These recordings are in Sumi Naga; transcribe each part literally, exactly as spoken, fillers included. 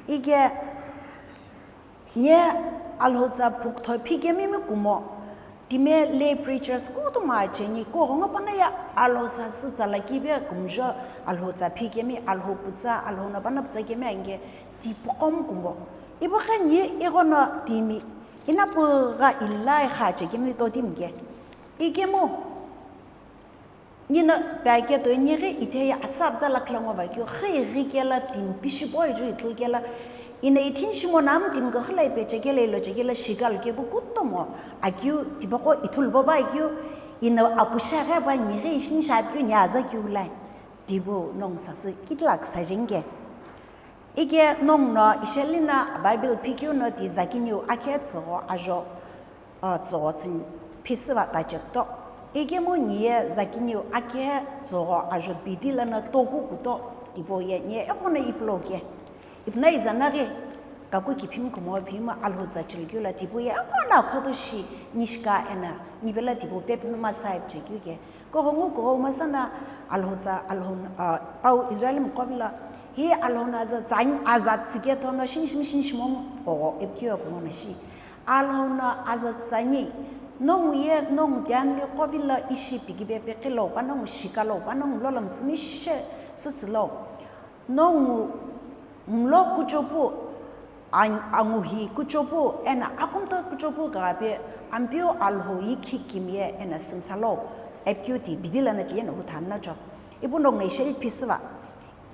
Ike nye Alhou tsa phukutho phikemimi kumo, time lay preachers kutomo acheni, kughungu pano ye Alhou tsa sü tsa lakipe kumjo, Alhou tsa phikemi, Alhou putsa, Alhou no pano putsa kemi ange, ti puqom kumo. Ipu khe nye ighono timi, inapu gha ilai kha chekemi to timi ke. Ikemu, Nina pake to nyeghi ithei asapza lakhi lo ngo va keu, xi ghi kela timi pishi poi ju ithulu kela, ina ithin shimo nam timi ko xilai pe chekela ilo chekela shikal kepu kutomo, akeu tipaqo ithulu bo ba keu, ina apusha ghi pa nyeghi ishin sha keu nya aza keu lai. Tipu nongu sasü kitilak sa jenge. Ike nongu no ishelina Bible phikeu no ti zakiniu akhe tsügho ajo, ah, tsügho tsüni phisüva tacheto. Ikemu niye zakiniu akhe tsügho ajo bidi lana toku kuto, tipau ye niye eghono ipulo ke. Ipuna izanaghi kaku kiphimi kumo phimi Alhou tsa chilukeu la tipau ye eghono akhoto shi nishika ena nipela tipau pepimi masai chekeu ke. Kughungu kughou masana Alhou tsa, Alhou, ah, pau Israel mqo vilo, hi Alhou no aza tsa, aza tsike tono shinishimi shinishimo kugho epikeu kumono shi. Alhou no aza tsani, nongu ye, nongu tianli qo vilo ishi pikipe peqilo, panongu shikalo, panongu lolo mtsümi she sütsülo. Nongu mlo kuchopu, an-, anguhi kuchopu, ena akumto kuchopu kaghape, Ampeu Alhou likhi kimye, ena simsalo, epikeu ti bidi lana tiye no huthanna cho. Ipu nongu no isheli phisüva.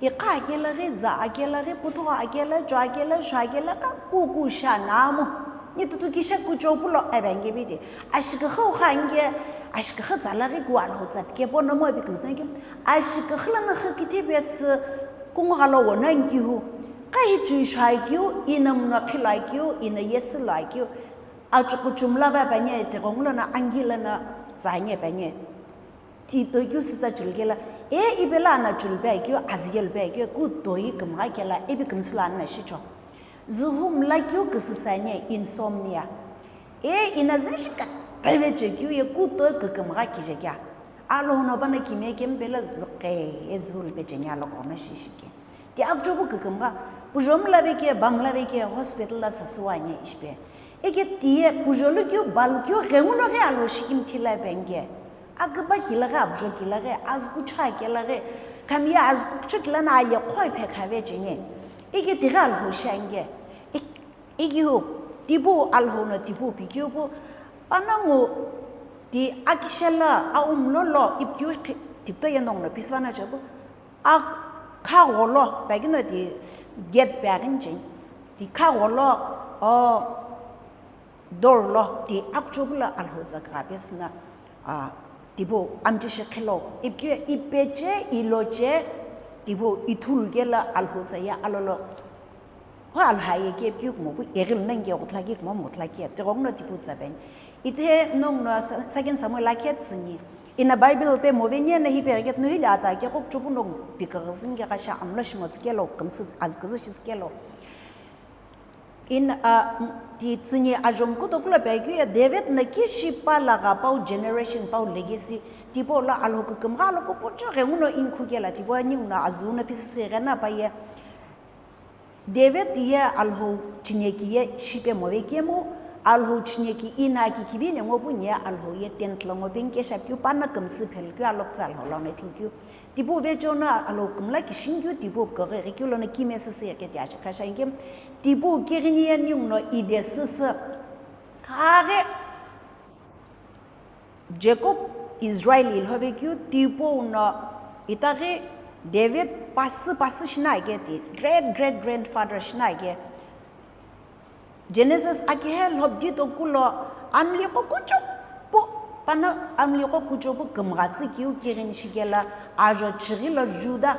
Iqa akela ghi, za akela ghi, putho akela, cho akela, sho akela, ka kuku sha namu. Ni tutu kisha kuchopu lo, ebe nge bidi. Ashikha kha nge, ashikha tsala ghi ku Alhou tsa pike po nomu epi kimsna ke. Ashikha lana kha kiti pe sü kungu ghalo wona nkihu. Ka hi chui shai kiu, ina mna khilai kiu, ina yesi lai kiu. Achuku chumla ba banye, te gonglo na angila na zanye banye. Ti to kiu sisa chulkela, e ibela na chulbe kiu, aziyel be kiu, ku toi kumga kela, ebi kumsula na shicho. Zuhum la kiu kusisa nye insomnia. E ina zishi ka teve che kiu ye ku toi kukumga kije kya. Alhou no bana kime kembela zqe, e zuhul be chenya lo kona shishike. Ti akchopu kukumga, pujo mla veke, bamla veke, hospital la sasuwa nye ishpe. Eke tiye, pujo lu kiu, balu kiu, ghengu no ghe Alhou shikim thila benge. Akba kila ghe, abjo kila ghe, azku cha kila ghe, kamiya azku cho kila na alye khoi phe khave chenye. Eke tighe Alhou shange. Ik-, iki hu, tipu Alhou no tipu pikiu pu, panangu ti akishela, aum lolo, ipkiu ki-, tipto ye nong no pisvana chopu. A kha gholo, pagino ti gate pagin chen. Ti kha gholo, o, door lo, ti akchopu la Alhou tsa kha pesna, a, tipu amchi she khelo. Ipke, ipeche, iloche, tipu ithul ke la Alhou tsa ya alolo. Ho Alhou ye ke ipke kumo pu, egil nang ke gutla ke kumo mutla ke. Ti gong no tipu tsa ben. Ithe nong no sa-, second Samuel la khe tsüngi. Ina Bible pe movenye na hi pe ghet no hi la tsa ke kok chupu nong pi ka gzing ke kasha amla shimo tsikelo, kumsu az kuzü shi tsikelo. In, a, m-, ti tsüngi ajom kuto kula pe kyu ya David na ki shi pa la ga pau generation, pau legacy, ti po la Alhou kukum ga lo ko pocho ghe nguno in khu ke la ti po ning na azu na pisi se ghe na pa ye. David ye Alhou chineki ye shipe move kemu, Alhou chineki ina ki kivi ne ngopu nye Alhou ye tent lo ngo pink ke shap kyu pana kumsu phel kyu alok tsa Alhou lo ne thlu kyu. Tipu ve chona Alhou kumla ki shing kyu tipu kore re kyu lo ne kime se se ke tia kasha inge. Tipu kirini ye nyung no ide se se. Kare Jacob Israel ilhove kyu tipau no itaghi David pasü pasü shina age ti great great grandfather shina age. Genesis akehe lhobdi tokulo amli qo kuchupu pano amli qo kuchupu kümgha tsü kiu kighini shikela ajo chighi lo Juda.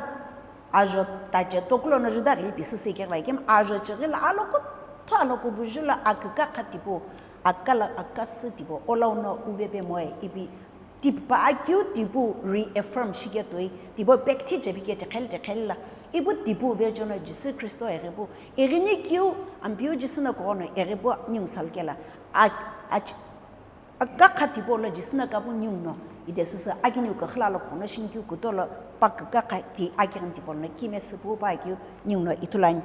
Ajo tache tokulo no Juda ghili pisi se keghi vaikim, ajo chighi lo alo kuthu alo kubuju lo aküka kha tipu, akala akasü tipu, olau no uvepe moe ipi, tipa akeu tipu reaffirm shike toi, tipu pekthi chepi ke tekhel tekhel la, ipu tipu vejo no Jisü Khristo eghipu, eghini kiu, ampiu Jisü no kono eghipu ningu salkela, ak-, ach-, Akakha tipau lo Jisü no kapu ningu no, ide süsü akiniu kükhüla lo khono shinikeu kuto lo pa kükakha ti akighin tipau lo no kime süpu pa akeu ningu no ithulu ani.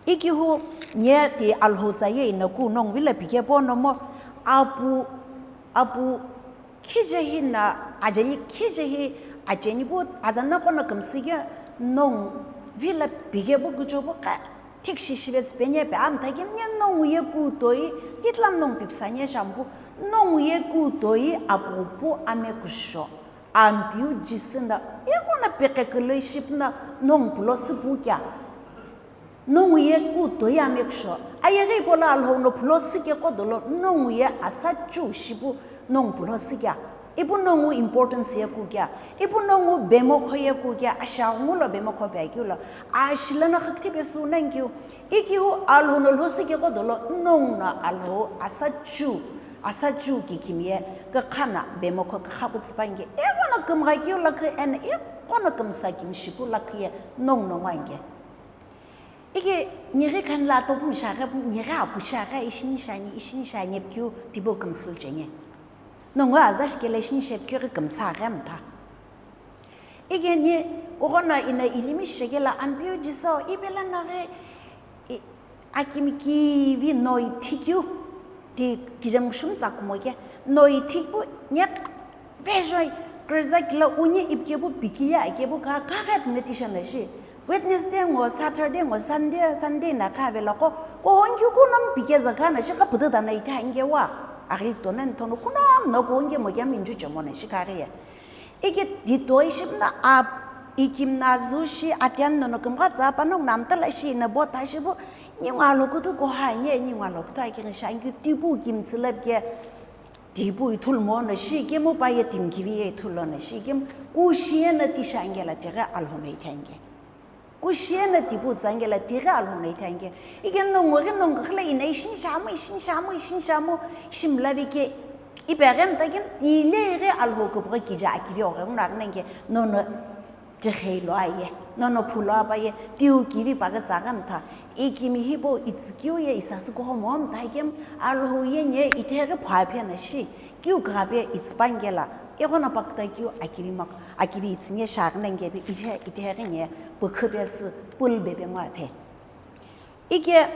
Ikihu nye ti Alhou tsa ye ina ku nongu vilo pike po nomo apu, apu khije hi na ajeli khije hi ajeni pu azana kono kümsü ye nongu vilo pike po kucho po ka thik shi shive tsüpenye pe amta kim nye nongu ye ku toi kitlam nongu pipsa nye shampu nongu ye ku toi apu pu ame kusho. Ampiu Jisü na, ye kono pekekülü shipüna nongu pulo süpu kya? Nongu ye ku toi amekusho. Ayeghi ipolo Alhou no pulo sü keko dolo, nongu ye asa chu shipu nongu pulo sü kya? Ipu nongu importance ye ku kya? Ipu nongu bemokho ye ku kya? Asha ngulo bemokho pe akeu lo. Ashilana khakthi pe su nangkeu. Ikihu Alhou no lhosi keko dolo, nongu no Alhou asa chu, asa chu kikimiye, kakha na bemokho kakha putsü pange, ego no kümgha keu lakhi ena, ego no kümsa kimshipu lakhi ye, nongu no ngwange. Ike, nighi khan la topu mishaghe, nighi apu shaghe, ishini shani, ishini shani pkeu, tipo kümsü chenge. Nongu aza shikele ishini shepkeu kümsa ghe mtha. Igeni, koghona ina ilimi shekela Ampiu Jisü, ipela naghi, i, akimi kivi no ithikeu, ti kijemushum tsa kumo ke, no ithikpu, nyek, vejoi, kürüza kila unyi ipkepu pikili akepu ka, kaghet meti shana shi. Wednesday ngo, Saturday ngo, Sunday, Sunday na kavela ko, ko honki kunam pike zakana shi ka putu dana itha inge wa. Agil tonan tono kunam no ko honki mo kyam inju chomo na shi kariye. Ike titoi shimna ap, ikim na zu shi atian nono kümgha tsa panong namtala shi na bo ta shi bu, ningwa lo kutu ko ha nye, ningwa lo kutu aki shangi tipu kim tsilap ke, tipu ithul mo na shi ke mo pa ye tim kivi ye ithul lo na shi ke mo, ku shi ye na ti shangi la tighe Alhou no ithenge. Kushi ena tipu tsangela tighi Alhou no ithangike. Ike nongu ghi nongu khila ina ishin shamu, ishin shamu, ishin shamu, shimlavi ke. Ipe aghi mtakim, tile ghi Alhou kupughi kija akivi oghi ngu naghi nangike, nono tikhei lo aye, nono phulo apaye, tiu kivi paghi tsaghi mtha. Ikimi hipau itsükeu ye isasü kuhomo mtakim, Alhou ye nye ithe ghi phaphe na shi, kiu kughape itsüpangela, ighono pakta kiu akivi mak-, akivi itsünye shaghi nangikepe, ithe, ithe ghi nye pükhüpe sü pulbepe ngoaphe. Ike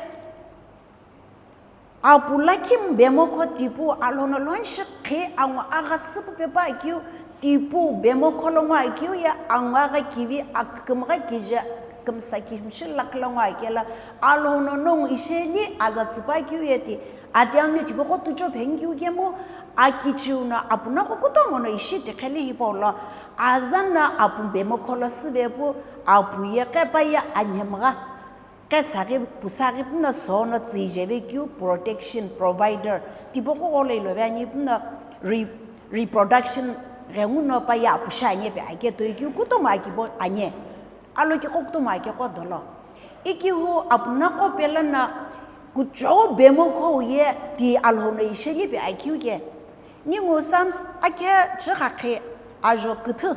apu lakhi bemokho tipu Alhou no lonshi khe angu agha süpupe pa kiu tipu bemokho lo ngoakeu ye angu agha kivi akükümgha kije kümsa kimshi lakhi lo ngoakela Alhou no nongu isheni aza tsüpa kiu ye ti ati ani tipaqo tucho phenkiu kemu akichiu no apu naqo kutomo no ishi tikheli hipau lo aza no apu bemokho lo süvepu apu ye qepa ye anhemgha qesaghi pusaghi puno sono tsüjeve kiu protection provider tipaqo gholo iloveni puno re-, reproduction ghenguno pa ye apu shi anye pe ake toi kiu kutomo akibo anye. Alokiqo kutomo akeqo dolo. Ikihu apu naqo pelo no kuchou bemokho ye ti Alhou no isheli pe akiu ke. Ningu Psalms akhe chükhakhe ajo küthü.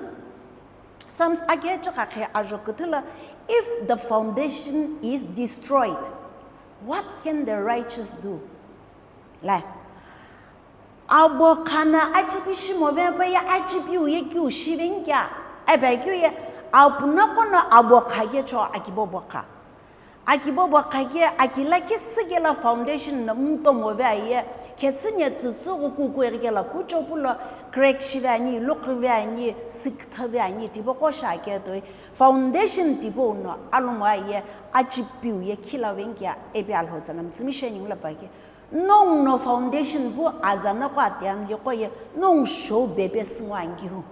Psalms akhe chükhakhe ajo küthü lo, if the foundation is destroyed, what can the righteous do? Lai. Abo khana achipi shimo ve pa ye achipiu ye kiu shiven kya? Ebe kiu ye apu naqo no abo kha ke cho akibo bo kha. Akibo bo kha ke aki lakhi sü kela foundation no mtomo ve aye, khetsü nye tsütsü ghi kuku eri kela kucho pulo crack shive ani, lukhu ve ani, sikthü ve ani, tipaqo shi ake toi foundation tipau no alomo aye, achipiu ye khilaven kya, ipi Alhou tsa no mtsümi sheni ngula pa ke. Nongu no foundation pu aza naqo atianliqo ye nongu shou bepe sü ngoangihu.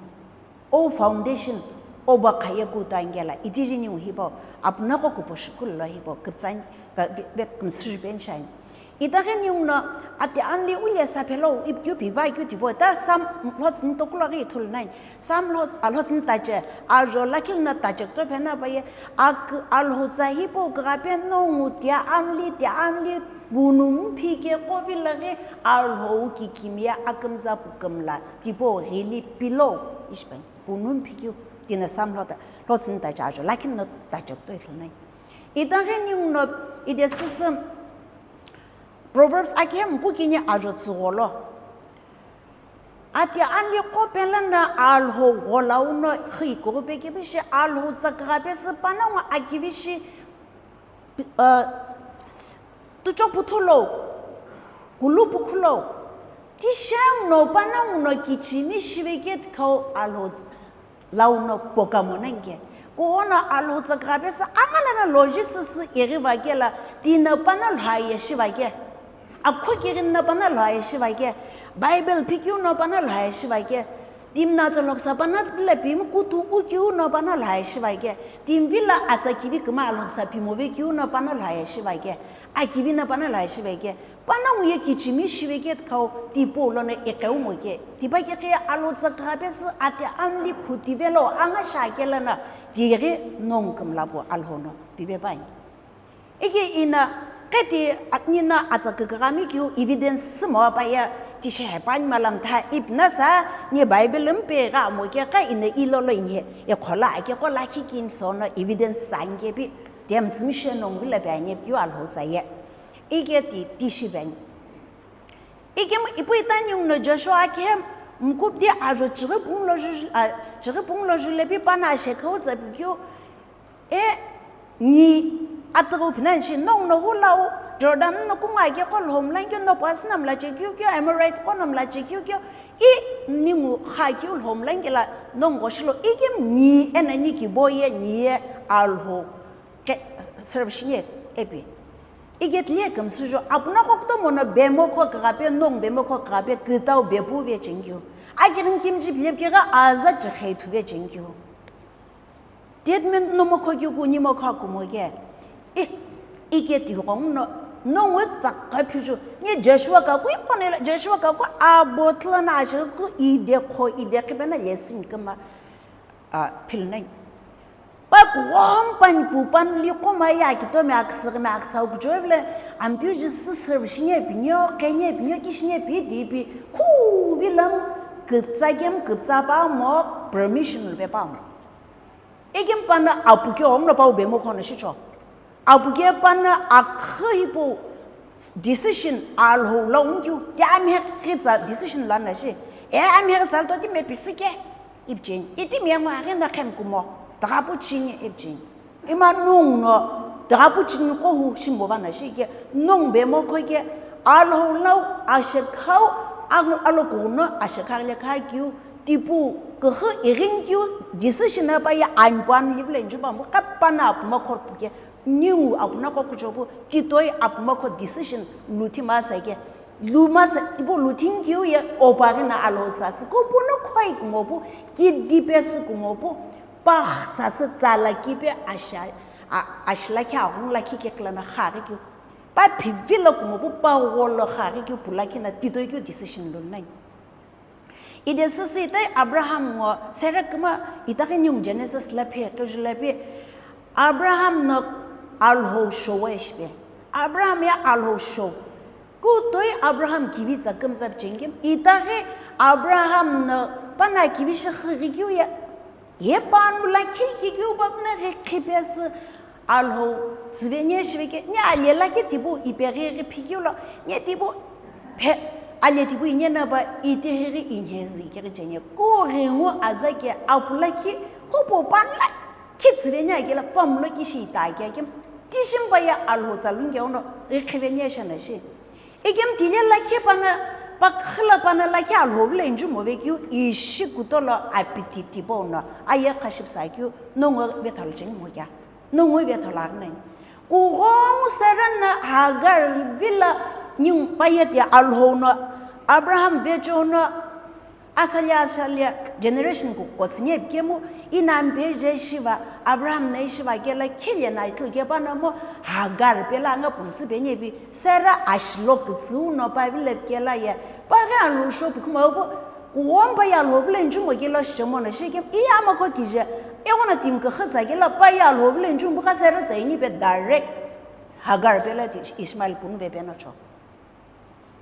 O foundation, o bakha ye kutoangela, itiji ningu hipau, apu naqo kupo shikulu lo hipau, küptsani, ka-, ve-, ve-, kümsüju penshani. Itaghi ningu no, atianli ule saphelou, ipkiu pipa kiu tipau, ta Psalm lhotsüni tokulo ghi ithulu nani. Psalm lhots-, a lhotsüni tache, ajo lakhi no tache kutophena pa ye, ak-, Alhou tsa hipau kughape nongu tianli, tianli, punu mphike kovi laghi, Alhou kikimiye akümza pukümla, tipau ghili pilou, ishipani. Punu mphikeu tina Psalm lhota, lhotsüni tache ajo lakhi no tache kuto ithulu nani. Itaghi ningu no ide süsü Proverbs akhe mkukini ajo tsügholo. Atianliqo pelo no Alhou gholau no khi kughupeke bishi Alhou tsa kughape sü panongu akivi shi, uh, Tucho puthulo, kulu pukhulo, tishem no panongu no kichimi shiveke tikhau Alhou lau no pokamo nangke. Kuhono Alhou tsakapesa angala na loji sisi iri vake la, tina pana lhaye shivake. Akhu kirin na pana lhaye shivake. Bible pikyu no pana lhaye shivake. Timna tsoloksa pana vile pim kutu ukyu no pana lhaye shivake. Tim vila atsa kivi kuma alhoksa pimove kyu no pana lhaye shivake. Akivi na pana lhaye shivake. Panongu ye kichimi shiveke tikhau tipu lono iqeumoke. Tipakeke Alhou tsakapesa ate anli khutivelo anga shakela na tiri nong kümlapu Alhou no pipe pani. Iki ina qeti aknina atsa küküghami kiu evidence sümo pa ye tishe hepani malam tha ipna sa ni Bible mpe gha moke qa ina ilolo inhe ekhola ake qola khikin sono evidence sangke pi tem tsimi she nong vile pe anye piu Alhou tsaye. Ike ti, ti shibeni. Ike mu ipu itani ungno Joshua khem mkupdi ajo chighi punglo ju, a, chighi punglo ju lepi pana shekhau tsapi kyu. E, ni ataghu phinan shi nong no hulau Jordan no kunga ke kol hom lan kyo no pas nam la che kyu kyo, Amorite ko nam la che kyu kyo. I ningu kha kyu hom lan ke la nong go shilo. Ike ni ena ni ki boye ni ye Alhou ke serve shini epi. Ike tile kümsüjo apuna kokto mono bemokho kaghape nong bemokho kaghape kütau bepu ve chengkyu. Akirin kimji bilep kegha aza chikhei thu ve chengkyu. Statement no mokho kyu ku ni mokho kumo ke. I, ike ti ghong no nong wek tsak ka phuju. Ni Joshua ka ku ipo ne la Joshua ka ku abo tla na aje ku ide kho ide khipe na lesson kama. A, philnai. Pa kughom pani pu pani li qoma ye akitomi aksüghimi aksau kuchoi vile, ampiu ji sü serve shinye pinyo, khenye pinyo, kishinye pi di pi, khu vilam, kütsa kem, kütsa pa mo, permission pe pa mo. Ikem pana apu ke omlo pa ube mo khono shicho. Apu ke pana akhü hipau decision Alhou la unkyu, ti amhe kitsa decision la na shi. E amhe kitsa to ti me pisike. Ipchen. Iti me ngwa ri na khem kumo. Drapu chini ipchen. Ima nung no drapu chini ko hu shimbo va na shi ke. Nung be mo kho ke. Alhou lau ashekhau ang alo kuno ashekhar le kha kyu. Tipu kuhu irin kyu decision pa ya anpan livle njuba mo kapana apu mo khor puke. Ningu apuna ko kuchopu, kitoi apuma ko decision luthi masa ke. Lu masa, tipo luthi nkiu ye, opari na alo sasi. Ko puno khoi kumopu, ki dipe si kumopu, pa sasi tsala kipe asha, a, ashila ki ahung la ki kekla na khare kiu. Pa phivila kumopu, pa wolo khare kiu, pula ki na titoi kiu decision lu nai. Ide süsü itai Abraham ngo Sarah kima itaghi ningu Genesis la phe qhüju la phe Abraham no Alhou showe shipe. Abraham ya Alhou show. Kutoi Abraham kivi tsa kümtsa pchengim. Itaghi Abraham no pana kivi shi khighi kiu ya. Ye panu lakhi kikeu pa puna ghi khipesü Alhou tsüve nye shiveke, nye ale lakhi tipu ipeghi ghi phikeu lo, nye tipu phe, ale tipu inye na pa itihighi inhe zikighi chenye. Ku ghi ngu aza ke apu lakhi, hupu pan lakhi tsüve nye akela pamulo kishi ita ake akim. Tishim pa ye Alhou tsalunge ono ghi khive nye shana shi. Ikem tile lakhi pana, pakhila pana lakhi Alhou vile inju mo vekeu ishi kutolo apiti tipo no aye khaship sa keu nongo vethalo cheni mo kya. Nongo vethalo arnai. Kughong Sarah na Hagar vila ning paye ti Alhou no Abraham vecho no Asalia, asalia, generation ku kotsüni epikemu, inampe je shiva, Abraham na ishiva kela, khile na itlu kepana mo, Hagar pela anga pumsü penyepi, Sarah ashilo kütsü no pa vile kela ye, pa ghe alu sho pukuma upo, kuwompa ya lo vile njumo kela shemo na shekem, iya ama ko kije, ewo na tim ka khatsa kela, pa ya lo vile njumo ka Sarah tsa ini pe direct, Hagar pela ti Ishmael punu ve pena cho.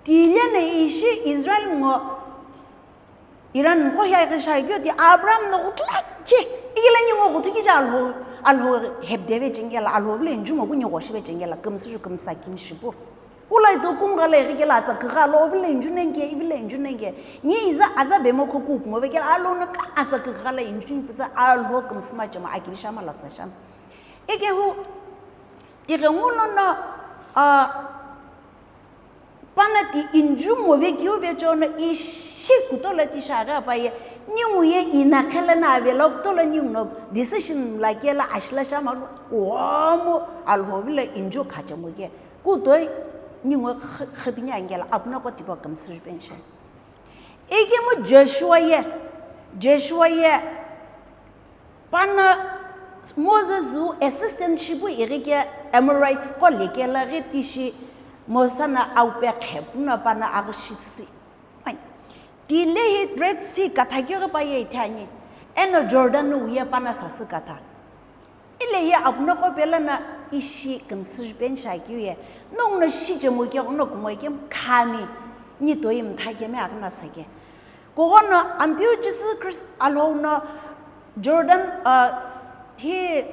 Tile na ishi Israel ngo Iran mqo hiya ghi shagio ti Abraham no ghutla ki, igila ni ngo ghutu ki ja Alhou, Alhou hepde ve chengela, Alhou vile nju ngo bu ni ghoshi ve chengela, kümsü ju kümsa kim shipu. Ulai to kunga le ghi kela tsa kha lo vile nju nenge, vile nju nenge. Ni iza aza be mo khoku mo ve kela Alhou no ka atsa kha le nju ni pisa Alhou kümsü ma chama akili shama la tsa shama. Eke hu, tighengu lono, a, Pana ti inju move keu vecheono ishi kutola ti shaghi apaye, ningu ye ina khela na avela kutola ningu no decision mla kela ashila shama kuomu Alhou vilo inju khachemo ke. Kutoi ningu kh-, khipini angela apuna ko tipo kümsüju pensha. Ikemu Joshua ye, Joshua ye, pana Moses zu assistant shipu ighi ke Amorites qo lekela ghi tishi Mosa na aupe qhepu na pana aghi shi tsüsi. Ai. Tilehi Red Sea katha keghi pa ye ithani. Eno Jordan nu ye pana sasü katha. Ilehi apuna qo pela na ishi kümsüju pensha keu ye. Nongu no shi chemu keghi no kumo kemu khami. Ni toi mtha kemi aghi na sake. Kughono Ampeu Jisü Khrist Alhou no Jordan, uh, hi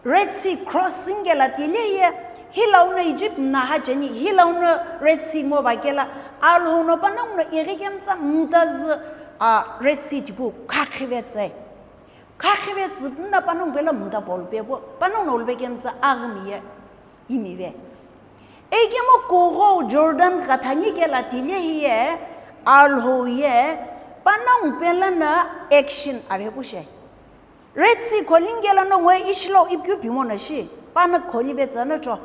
Red Sea crossing kela tilehi ye, hi launo Egypt na hacheni, hi launo Red Sea ngo va kela, Alhou no panongu no ighi kemtsa mtazü, uh, Red Sea tipu khakhive tsai. Khakhive tsü na panongu pela mta polu pepo, panongu no ulve kemtsa aghimi ye. Imive. Ikemu kughou Jordan kathani kela tilehi ye, Alhou ye, panongu pela na action avepu she. Red Sea kholingi kela no ngoi ishilo ipikeu pimo na shi, pana kholive tsana cho.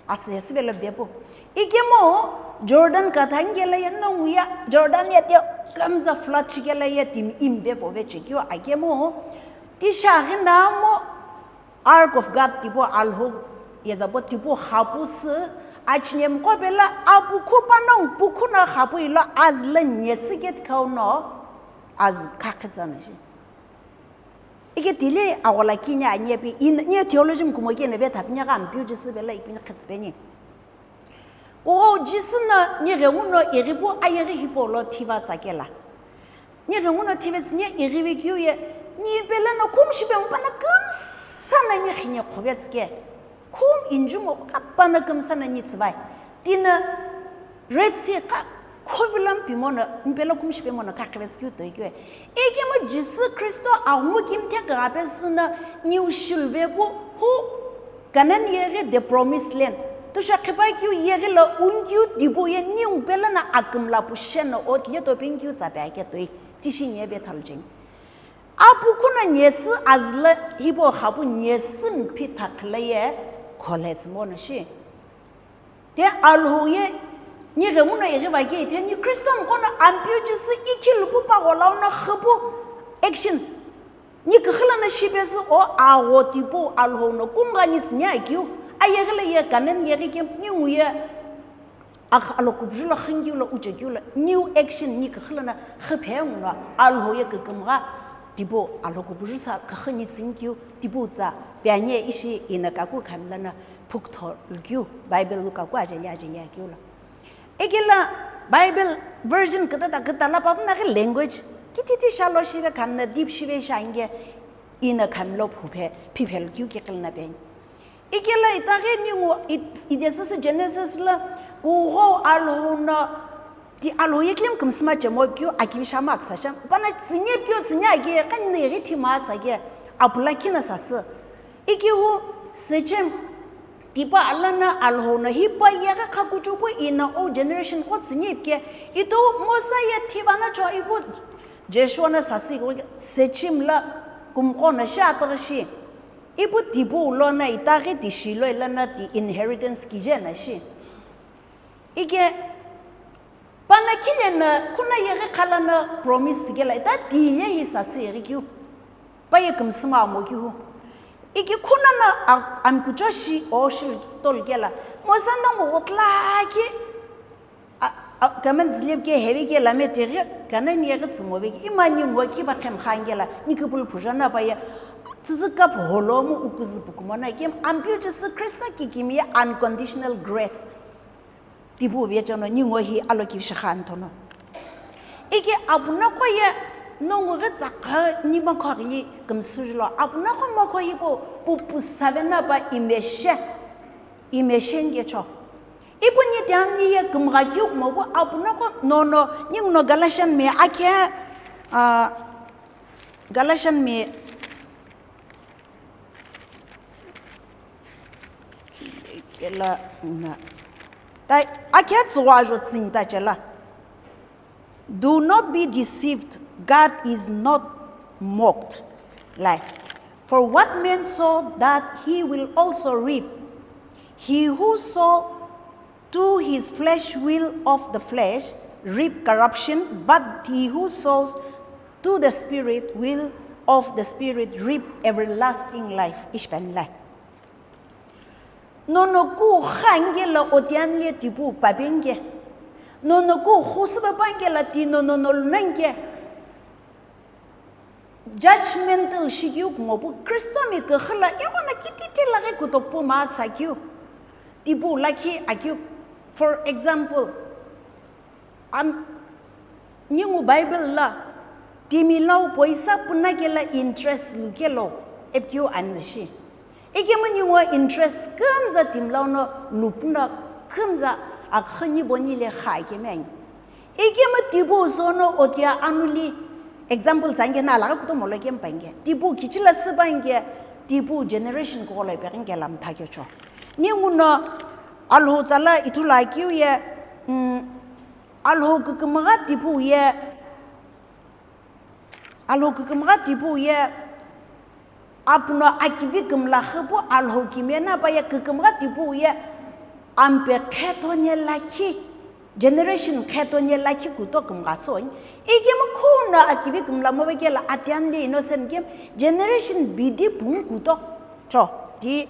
Asi hesi velo vepu. Ikemu Jordan kathani kela ye nongu ya, Jordan ya te kamza flood chikela ye timi imive pove chekeu akemu. Ti shaghi na mo Ark of God tipo Alhou ye zabo tipo hapu sü, achinem qo pela apukhu panongu pukhu na hapu ilo azü le nyesü ke tikau no azü khakhitsa na shi. Ike tile agola kini anye pi in-, nye theology mkumo kene ve thapinya ka Ampeu Jisü pela ipini khitsipeni. Kugho Jisü no ni ghenguno ighipu ayeghi hipau lo thiva tsakela. Ni ghenguno thive tsü ni ighive keu ye, ni pela no khumu shipe mu pana kümsa na ni khine khuve tsü ke. Khumu inju mo ka pana kümsa na ni tsüvai. Tina Red Sea ka khuvilam pimo no, ni pela khumu shipe mo no ka khive tsü keu toi keu ye. Ikemu Jisü Khristo aghungu kimthe ghape sü na ni ushilve pu hu Canaan yeghi the promised land. Tusha khipa keu yeghi lo unkeu dipu ye ningu pela na akümla pu sheno o tile to pin keu tsa pe ake toi. Tishi nye ve thalu jeng. Apu khuna nyesü azü le hipo khapu nyesü mphi thakhile ye khole tsü mo na shi. Te Alhou ye ni ghenguno ighi va ke itheni Khristo mqono Ampeu Jisü ikhi lupu pa gholau na khüpu action. Ni küxü lono shipesü o agho tipau Alhou no kungani tsüni akeu, ayeghi lo ye Canaan yeghi kemu ningu ye akh-, alo kupuju lo xünkeu lo uchekeu lo new action ni küxü lono xüphe nguno Alhou ye kükümgha tipau Alhou kupuju sa küxü ni tsünikeu tipau tsa pe ani ye ishi ina kaku khami lono phukutho lukeu Bible lu kaku ajeli ajeli akeu lo. Ikela Bible version kütata kütala papuna ghi language kititi shalo shive khamna deep shive shange ina khamlo phuphe phiphe lukeu kiqilna pen. Ikela itaghi ningu it-, idesüsü Genesis la kugho Alhou no ti Alhou ye claim kümsüma chemo keu akivi shama aksa sham. Pana tsünye keu tsünye ake kani ghi thima sa ke apula kina sasü. Ikihu Sechem tipa alana Alhou no hipa yeghi khakuchupu ina o generation qo tsünye ipike. Ito Mosa ye thiva na cho ipu Joshua na sasi iku Sechem la kumqo na shi ataghi shi. Ipu tipu ulo na itaghi tishi lo ilana ti inheritance kije na shi. Ike Pana khile na khuna yeghi khala na promise kela ita tiye hi sasi yeghi kiu. Pa ye kümsüma amo kiu. Iki khuna na a-, amkucho shi o shi tol kela. Mosa na mo utla ki a, a, kamen zilip ke heavy ke lame tighi kana ni yeghi tsümo ve ki. Imani ngo ki ba khem khan kela. Ni kupul phujana pa ye. Tsüzü kap holo mo ukuzu pukumona kem ampiu Jisü Khrista ki kimi ye unconditional grace. Tipu vecheno ningu hi aloki shikha anthono. Iki apunaqo ye nongu ghi tsakha ni makho ghili kümsüjulo. Apunaqo makho hipau pupu savena pa imeshe, imeshe ngecho. Ipu ni tiang ni ye kümgha keu kumo pu apunaqo nono ninguno Galatian mi akhe, ah, Galatian mi Kela na. Ta akhe tsügho ajo tsüni ta chela. Do not be deceived, God is not mocked. Like, for what man sow that he will also reap. He who sow to his flesh will of the flesh reap corruption, but he who sows to the Spirit will of the Spirit reap everlasting life. Ishi peni lai. Nono ku khange la otian le tipu papenge. Nono ku khusu papange la ti nono nolunange. Judgmental shikeu kumopu Kristo mi kekhala ewana kititi laghi kutopu ma sakeu. Tipu lakhi akeu. For example, am, ningu Bible la timilau poisa puna kela interest lukelo epikeu anashi. Ikemu ningu interest kümza timilau no lupuna kümza akhani boni le kha kemeng. Ikemu tipu sono otia anuli example tsange na laga kutomo lo kempange. Tipu kichila sipange, tipu generation ko lo ipekinge lam thakecho. Ningu no Alhou tsala ithulu akeu ye, mm, Alhou kükümgha tipu ye, Alhou kükümgha tipu ye, apuno akivi kümla khüpu Alhou kimena pa ye kükümgha tipu ye, ampe khetone lakhi, generation khetone lakhi kuto kümgha soi. Ikemu khuno akivi kümla mo vekela atian le innocent kem, generation bidi pung kuto. Cho, ti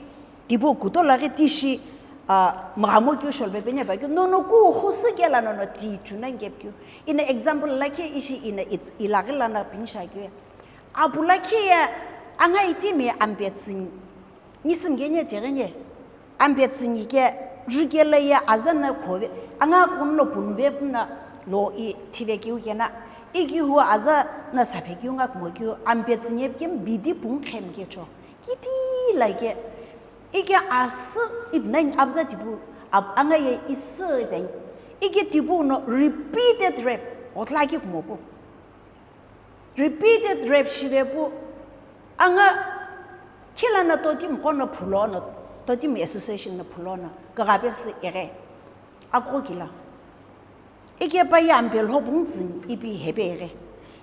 Tipu kuto laghi tishi, ah, mghamo keu sholve peni ava keu, nono ku khusu kela nono ti chuna nge keu. Ina example lakhi ishi ina it's ilaghi lana pinisha keu. Apu lakhi ye, anga itimi ampe tsüni. Nisim gene tegene. Ampe tsüni ke, jukela ye azana khove. Anga kumlo punve puna lo i thive keu kena. Iki hu azana saphe keu nga kumo keu. Ampe tsüni kem bidi pung khem kecho. Kiti laike. Ike asü ipi nani abza tipu, ab-, anga ye isü ipi ani. Ike tipu no repeated rape, otlaki kumopu. Repeated rape shivepu, anga khilana totimi kono phulono, totimi association no phulono, kagapesü ere. Ako kila. Ike pa ye ampe lho pungtsüni ipi hepe ere.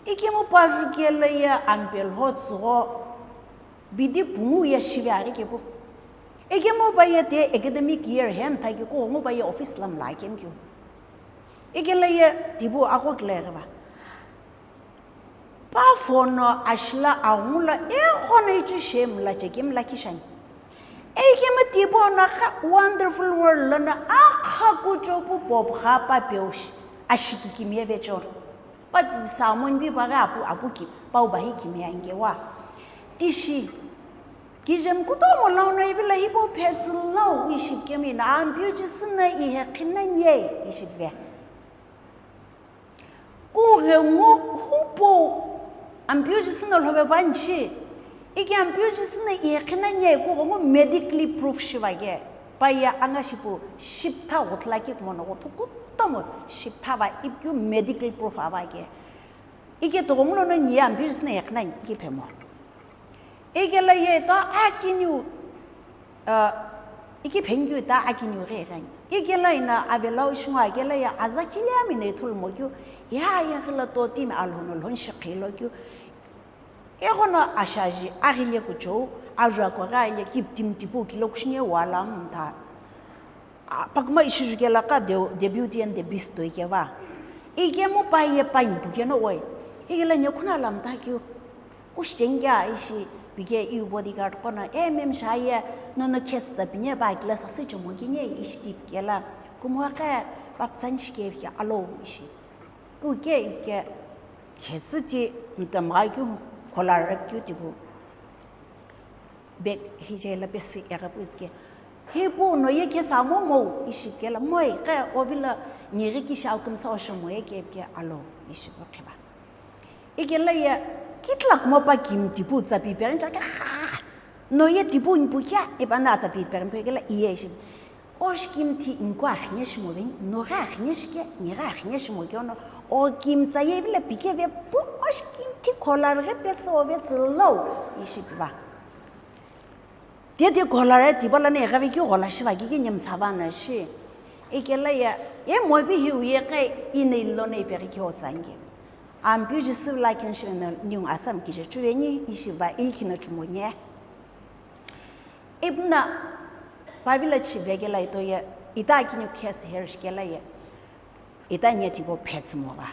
Ike mo pa jukela ye ampe lho tsügho bidi pungu ye shive ari kepu. Ike mo pa ye te academic year hen thaki ko ngo pa ye office lam la kem keu. Ike la ye tipu ako kila ere va. Pa phone no ashila aghungu lo eghono ichu shemla chekemla kishani. Eikemu tipau no kha wonderful world lono akha kuchou pu popkha pa peu shi, ashiki kimiye vechor. Pa Samon bi pa ghi apu, apu ki, pau bahi kimiye angewa. Tishi, kijem kutomo lau no ivilo hipau phetsü lau ishi kemi na, Ampeu Jisü no ihe khina nye ishi ve. Kughengu hupau Ampeu Jisü no lhope panchi. Ike Ampeu Jisü no iyekhina nye kughengu medically proof shiva ke. Pa ye anga shipu shiptha ghuthula kikmono ghuthukutamo shiptha va ipikeu medical proof ava ke. Ike tughengu lono nye Ampeu Jisü no iyekhina ike phemo. Ikela ye ta akiniu, ah, iki phengikeu ta akiniu ghi ighani. Ikela ina avelau ishingu akela ye aza khile amina ithulu mokeu, ya ye ghila totimi alhono lhon shi khilo keu. Eghono ashaji aghile kuchou, ajua ko ghi aile kiptimi tipau kilo kushinge wala mtha. A, pakuma ishijukela ka The, The Beauty and the Beast toi keva. Ikemu pa ye pa impu keno oi. Ikela nye khuna lamta keu. Kushichengia ishi pike iu bodyguard kono, "Eh, ma'am, shaye, nono case tsapinye pa kila sasi chomo kinye ishi ti kela. Kumwa ka papsan shike pike alo ishi." Ku ke ike case ti mtamga keu, khola rep keu tiku. Be, hijela pesi ega puisike. Hipu no ye kesa mo mo ishi kela moi ka ovila ngiri ki shau kumsa osho mo ye ke ke alo ishi pu kheba. Ikela ye kitlak mo pa kim tipu tsapi pe ncha ke kha. No ye tipu npu kya e pa na tsapi pe pe kela iye ishi. Osh kim ti nko akhine shimo veni, no gha akhine shike, ni gha akhine shimo kyo no, o kim tsa ye vile pike ve pu, osh kim ti khola rghe pe so ve tsilo, ishi piva. Te te khola re ti bala ne gha ve ki khola shiva ki ki nyem sava na shi. Ikela ye, ye mobi hiu ye qe inei lono ipeghi khe otsangi. Ampeu Jisü lakhi nshiveno ningu Assam kije chuveni, ishiva ilkhino chumonye. Ipuna pavila chivekela ito ye, ita kinu case her shikela ye. Ita nye tipau phetsümo va.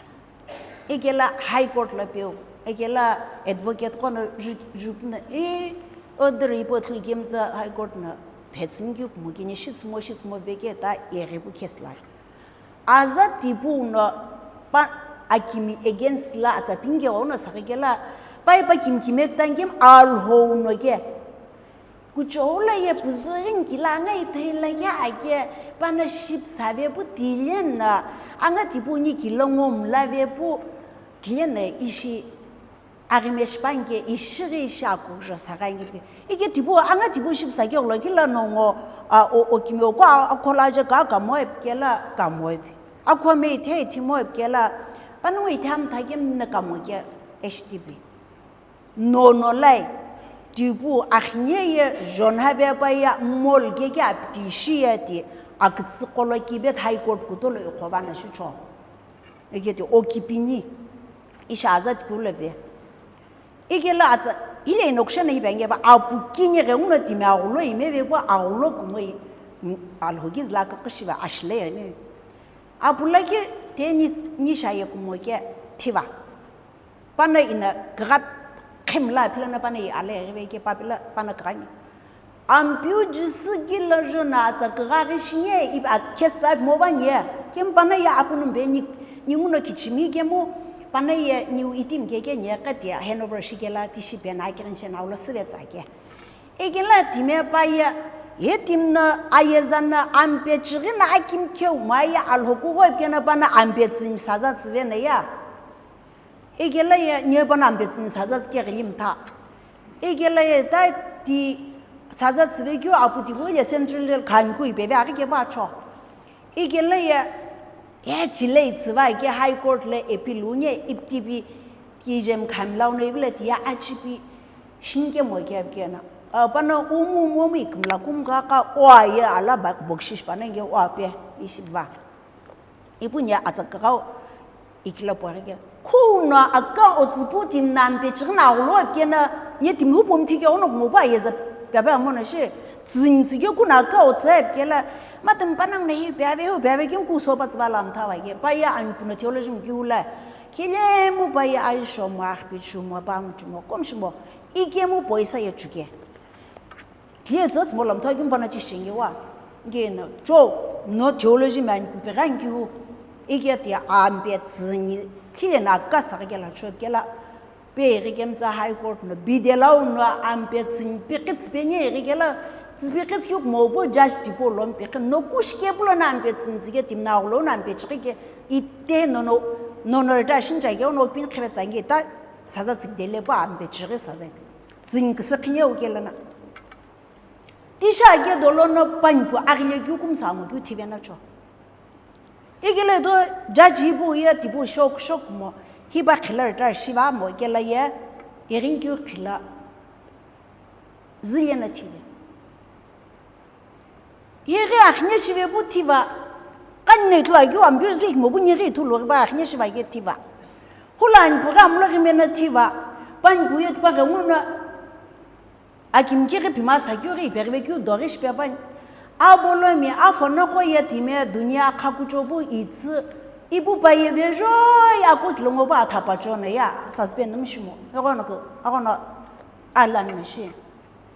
Ikela High Court lo peu, ikela advocate qono ju-, jupna, i order ipo thlu ikemtsa High Court na phetsümkeu kumo kini shitsümo, shitsümo veke ta yeghipu case la. Aza tipau no pa akimi against la atsa pinge ono sakikela, pa ipa kimkime kutangim Alhou no ke. Kuchou la ye püzüghi nkila anga ithei la ye ake, pana ship save pu tile na, anga tipau ni kila ngom lave pu tile na ishi aghime shipanke, ishighi ishi akujo sagha ngipi. Ike tipau, anga tipau ship sake ulo kila nongo, a, o, o kimeo ko a, akhola je ka kamo epikela kamo epi. Akho me ithe ithimo epikela, pana ngo ithe amtha ke mna kamo ke H T P. Nono lai, tipau akhine ye jonha vepa ya mall ke ke apti shi ya ti, akütsü kolo kibe High Court kutolo ikhova na shucho. Eke ti okipini, isha aza tikula ve. Ikela atsa, ile inokusha na hiba ngeba, apu kinye ke nguno timi aghulo ime vepa aghulo kumoi, m-, Alhou kiz la kakashiva ashile ya ne. Apu la ke te ni, nisha ye kumo ke thiva. Pana ina kagha khimla philana pana i ale rive ke papila pana kagha ni. Ampeu Jisü kila jona atsa kagha ghi shinye i a khesa mo va nye. Kim pana ya apunu be ni, ni nguno kichimi kemu pana ye niu itim ke ke nye kati handover shikela tishi be na kirin shena ulo sive tsa ke. Ikela time pa ye, ye tim na ayeza na ampe chighi na akim keu ma ye Alhou kugo epikena pana ampe tsimi saza tsive na ya. Ikela ye nye pana ampe tsimi saza tsike ghili mtha. Ikela ye ta ti saza tsive keu apu tipau ye Central Jail khan ku ipeve aghi ke pa cho. Ikela ye, ye chile itsüva ke High Court le appeal unye iptipi kijem khamlau no ivile ti ya achipi shinke mo ke kena. A, pana umu umu umu ikimla kum ka ka oa ye ala ba-, bokshish pana nge oa pe ishiva. Ipu nya atsa kakao ikila puare ke. Khuna aka otsüpu tim na ampe chighi na aghulo kena, nye tim hupu mthi ke ono kumo pa yeza pya pya mo na shi. Tsing tsige kuna aka otsa kela, matim panang na hi pya ve hu pya ve kim ku so pa tsva lam tha va ke. Pa ya an puna theology mu kiu la. Kile mu pa ya ai sho mo, akhpi chu mo, pa mu chu mo, kom shu mo. Ike mu poisa ye chuke. Ye tsotsi mo lam tha kim pana chi shinge wa. Nge na, cho, no theology man pe gan ki hu. Ike ti ampe tsing, kile na ka sa ke la cho ke la. Pe ri kem tsa High Court no, bide lau no ampe tsing, pe kits pe nye ri ke la. Tsi pe kits yuk mo bo judge ti po lom pe ke, no kush ke pulo na ampe tsing zige tim na ulo na ampe chike ke. Ite no no, no no reta shin cha ke no pin khebe tsa nge ta, saza tsik dele pa ampe chire saza. Tsing kisa khinye u ke la na. Tisha ake dolo no panpu aghile keu kumsa ngo keu thive na cho. Ikele do judge hipu ye tipu shok shok mo, hipa khila reta shiva mo kela ye, irin keu khila zile na thive. Yeghi akhine shive pu thiva, kanne tlo keu ambir zik mo pu nyeghi thu lo ba akhine shiva ke thiva. Hula anpu gha amlo ghime na thiva, panpu ye tipa ghengu na, Akimkighi phima sakighi ipeghive keu doghi shipepani. Abolomi, afonoqo ye time dunia khakucho pu itsü, ipu pa ye vejoi akukilongo pu athapacho na ya, suspend mishimo. Eghono ku, aghono alan mishi.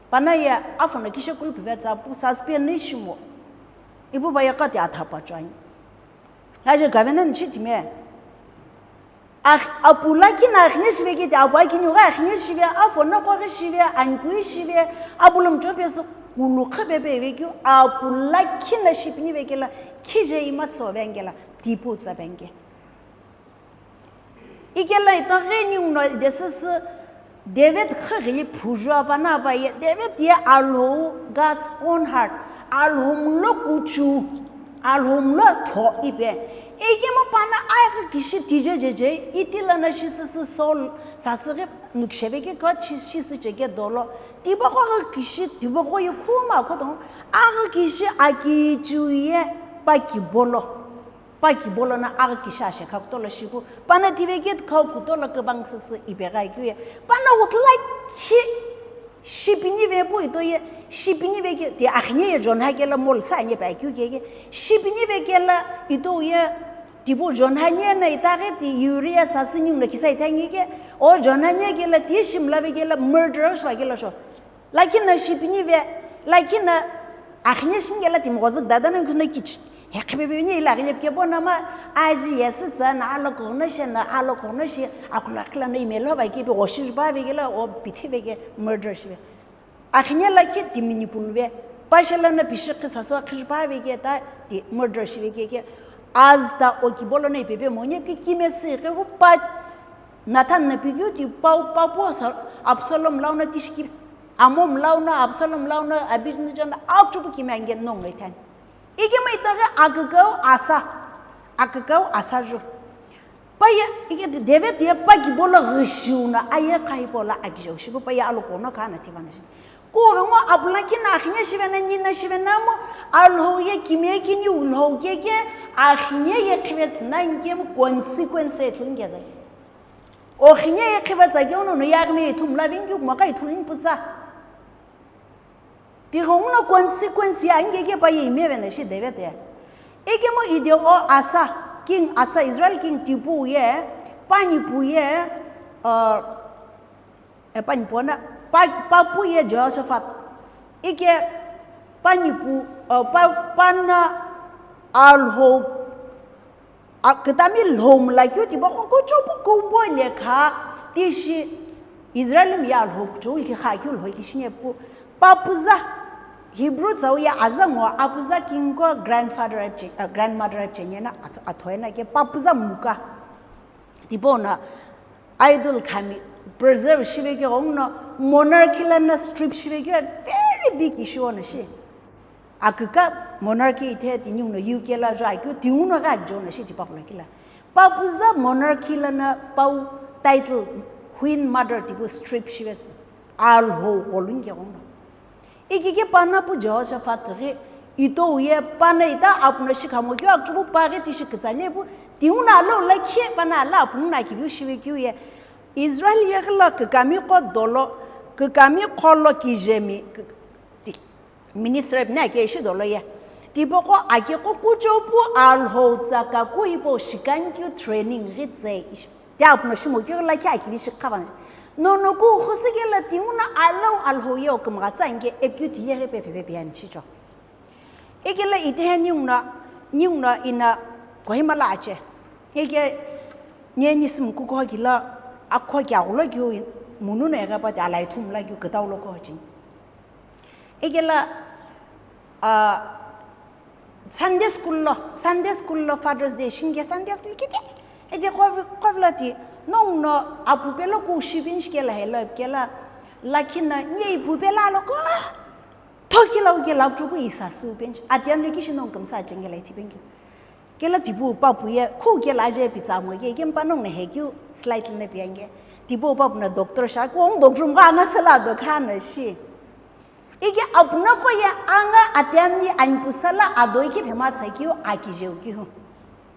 Pana ye afono kishe kulu pivetsa pu suspend mishimo. Ipu pa ye kati athapacho ani. Aje governor nishi time. Akh-, apu lakhi na akhine shive kiti, apu akini gha akhine shive, afonoqo ghi shive, anpui shive, apu lomcho pesi kulu khaphe peve keu, apu lakhi na shipini vekela, khije ima so vengela, tipu tsa venge. Ikela ita ghi ninguno desisi, David kha ghili phujua pa na pa ye, David ye Alhou God's own heart, Alhou mlo kuchu, Alhou mlo tho ipe. Ikemu pa na aighi kishi tije jeje, iti lana shisisi Saul, sasüghi nuksheveke ka shi-, shisije ke dolo. Tipaqo aghi kishi, tipaqo ye khuma khodong, aghi kishi akichu ye, Pa kibolo, pa kibolo na aghi kishi ashe kha kutolo shipu, pana tivekeu khau kutolo kübang süsü ipeghi akeu ye, pana utulakhi shipinive pu ito ye, shipinive ke, ti akhine ye Jonah kela mall sa nye pa akeu ke ke, shipinive kela ito ye, tipu Jonah nye na itaghi ti Uria sasü ningu na kisa itangi ke, o Jonah nye kela ti shimlave kela murder shwa kela sho. Lakhi na shipinive, lakhi na akhine shingela timi ghozu dada na khuna kichi. He khipipini ila ghilep ke bona ma aji yesi sa na alo kono she na alo kono she akula kila na imelo va ke pe ghoshi ba ve gela o pithe ve ke murder shive. Akhine lakhi timi ni pulve. Pashela na pishi khisa so khish ba ve ke ta ti murder shive ke ke. Az ta o kibolo na ipepe monye ke kimesi ke ko pa Nathan na pikeu ti pau papu sa Absalom launa tishiki, Amnon launa, Absalom launa, Abijah na akchupu kimi ange nongu ithani. Ikemu itaghi akükau Asa, akükau Asa ju. Paya, ike David ye pa kibolo ghishiu na aye khaipola akijeu shipu paya alo kono kana tivana shi. Kughengu apulakhi na akhine shive na nina shive na mo, Alhou ye kimiye kini ulhou keke, akhine ye khivetsü na nkemu consequence e ithulu ngeza. Okhine ye khivetsü keu no, no yaghime ithumla vingyu, maka ithulu niputsa. Tighengu no consequence ya ngeke pa ye imeve na shi David ye. Ikemu ide o Asa, King Asa, Israel King tipu ye, pani pu ye, uh, E, pani pona, pa, papu ye Jehoshaphat. Ike pani pu, e, pa, pana Alhou, a, kütami lhou mla keu tipa ko, ko chopu ko po lekha, tishi Israel mi ya lhou kucho, ike kha keu lhou ike shine pu, papuza, Hebrew tsau ya aza ngo, apuza king ko grandfather, e, grandmother, e, na, at-, athoena ke papuza muka. Tipau no idol khami preserve shive keu ghenguno monarchy lono strip shive keu very big issue ono shi. Aküka monarchy ithe tinguno U K lo ajo akeu tinguno ghi ajo no shi tipakulo kila. Papuza monarchy lono pau title queen mother tipau strip shive sü. Alhou gholu nge ghenguno. Ikike pana pu Jehoshaphat ghi, ito uye pana ita apuno shikhamo keu akchupu paghi tishi kütsale pu, tinguno alo lakhi pana ala apuno na kiviu shive keu ye. Israel ye ghila kükami qo dolo, kükami qo lo kijemi, kü-, ti-, minister pina ke ishi dolo ye. Tipaqo ake qo kucho pu Alhou tsaka ku hipau shikan keu training ghi tse ishi. Ti apuno shimo keu lakhi akivi shi khavana. Nono ku khusikela tinguno alau Alhou ye okümgha tsa ange epikeu tile ghi pe phe pe piani chicho. Ikela itehe ninguno, ninguno ina Kohima lo ache. Ike nye ni simu kuko kila akho kya gulo keu munu no eghe pa ti alai thum la keu kütau lo ko chin. Ikela, ah, Sunday school lo, Sunday school lo Father's Day shinge Sunday school kiti. Edi kovi, kovila ti, nonguno apu pelo ku shipin shikela helo ipikela, lakhi na nye ipu pela lo ko, thokila uke la kuchupu isa su pinch. Atian le kishi nongu kümsa achengela itipengi. Kela tipu papu ye, khu kela aje pizza mo ke, kempa nongu na hekeu slide na piange. Tipu papu na doctor sha, ko doctor mga na sala do khana shi. Ike apuno ko ye anga atiami anipusala adoi ke phema sa kiu akijeu kiu.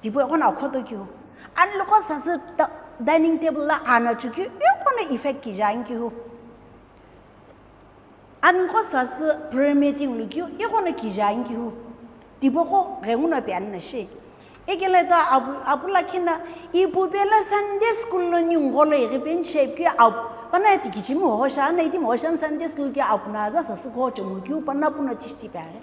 Tipau eko na khoto kiu. Ani loko sasü ta-, dining table la ana chukiu, eko na effect kijan kiu. Ani ko sasü prayer meeting lu kiu, eko na kijan kiu. Tipau ko ghenguno pe ani na shi. Ikela ta apu, apu lakhi na, ipu pela Sunday school lo ningu lo ighi pen shape keu apu, pana iti kichimi hosha, na iti hosha Sunday school keu apu na aza sasü ko chomo keu, pana puno tishti pare.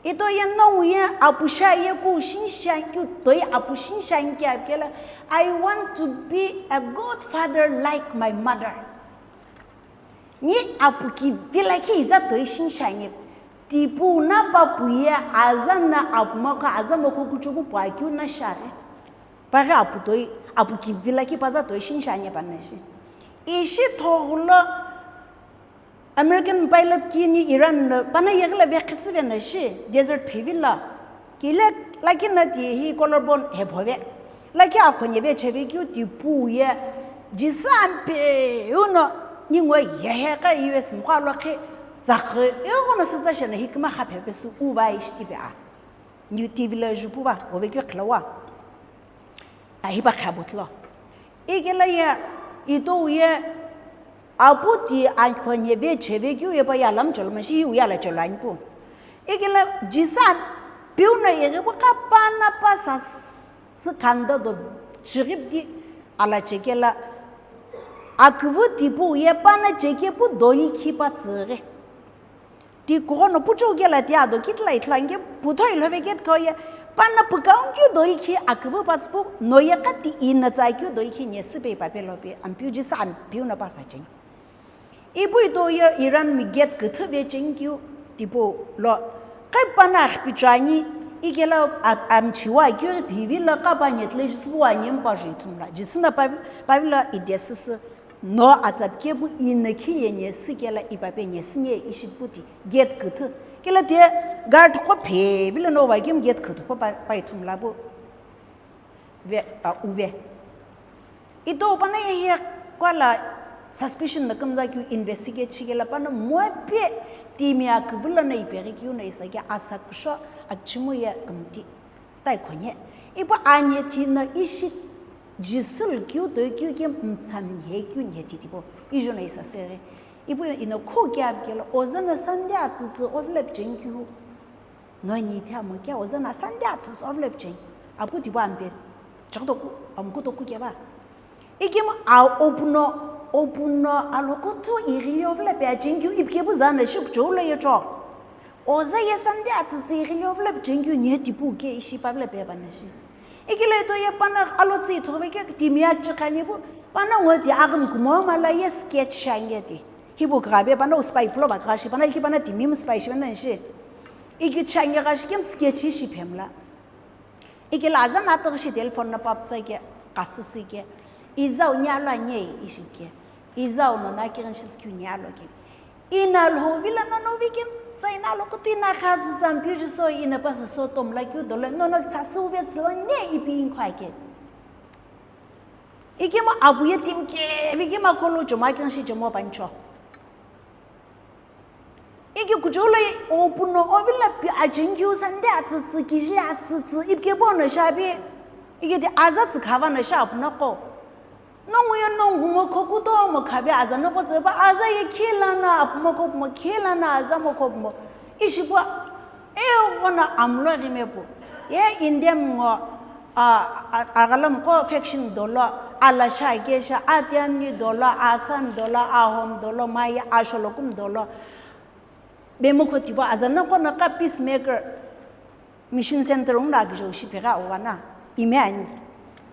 Ito ye nongu ye apu sha ye ku shinsha keu toi apu shinsha keu apikela, I want to be a good father like my mother. Ni apu kivi lakhi iza toi shinsha nye. Tipu na papu ye aza na apu mako aza mako kuchuku pua kiu na share. Pare apu toi, apu kivi lakhi paza toi shinsha nye pa na shi. Ishi thoghulo American pilot kini Iran lo pana yeghi la vekhisi ve na shi desert phivi la. Kile lakhi na ti hi collarbone he phove. Lakhi akhonye ve cheve keu tipu ye. Jisa ampe uno ningu ye he ka U S mkha lo khe zakhe. Ego na sitsa shena hi kima kha phe pe su u va ishi ti pe a. New T V lo jupuva, ovekeu khilava. Ahipa khabo kilo. Ikela ye, ito ye, apu ti ankhonye ve cheve keu ye pa yalam cholo ma shi uya la cholo anpu. Ikela jisa piu na yeghe bu ka pana pa sa s-, sikhanda do chirip di ala chekela. Akuvu tipu ye pana cheke pu doi khi pa tsire. Ti kughono puchou kela ti ado kitla ithulu anke putho ilhove ketko ye pana pukau keu doi khi akuvu patspu no ye kati ina tsa keu doi khi nyesi pe ipape lo pe ampiu jisa ampiu na pasa cheng. Ipu ito ye Iran mi gate küthü ve cheng keu tipo lo. Kai pana akhpichani ikela am-, amchiwa keu pivi la ka pa nyetle jisipu wa nyem pa jui thumla. Jisina pa, pa la idesisi. No atsap kepu ina khile nyesi kela ipape nyesi nye ishi puti gate küthü. Kela tie guard qo phe vile no va gate küthü qo pa, pa ithum la bu ve, a, uve. Ito pana ye he kwa la suspicion na kümza keu investigate chikela pana mo pe timi aküvü la na ipeghi keu na isa ke asa kusho achimu ye kümti. Tai khonye. Ipu anyethi na ishi jisil keu toi keu ke mtsam he keu nyethi tipo. Ijo na isa sere. Ipu ina kho kya kela ozana Sunday atsütsü ovelap cheng keu. No ni the amo kya ozana Sunday atsütsü ovelap cheng. Apu tipo ampe. Chakto ku, amku to ku kya ba. Ikim a opuno, opuno alokothu ighili ovelap ya cheng keu ipke bu zana shi kuchou lo ye cho. Oza ye Sunday atsütsü ighili ovelap cheng keu nye tipu ke ishi pavila pe pana shi. Ikile to ye pana alo tsi ithove ke timi achi khani bu pana ngo ti agum kumo mala ye sketch shange ti. Hibu kra be pana uspai pulo ba kra shi pana iki pana timi mu spai shi pana shi. Iki change kra shi kem sketch shi phemla. Ikile azan ataghi shi telephone na paptsa ke kasisi ke. Izau nyalo anye ishi ke. Izau no na kirin shi skeu nyalo ke. Ina lho vila no no vikim, sa ina lo kutu ina kha zi zampiu ji so ina pa so so tom la kiu dolo, no no tsa su ve tsilo ne ipi inkhwa ke. Iki ma abu ye tim ke, viki ma kolo jo ma kyan shi jo mo pancho. Iki kujo lo opuno ovila pi ajin kiu sande atsütsü, kiji atsütsü, ipke bono shabi. Iki di aza tsü khava no sha apuna ko. Nongu yo nongu mo khokuto mo khabe aza noko tseba, aza ye khila na apu mo khopu mo, khila na aza mo khopu mo. Ishipu, e ghona amlo rime pu. Ye Indian ngo, a, a, agalam ko faction dolo, ala sha ke sha, Atiani dolo, Asan dolo, Ahom dolo, Maya, Asholokum dolo. Bemo khotibo aza noko na ka peacemaker. Mission Center ungla kijo shi pegha owana, ime ani.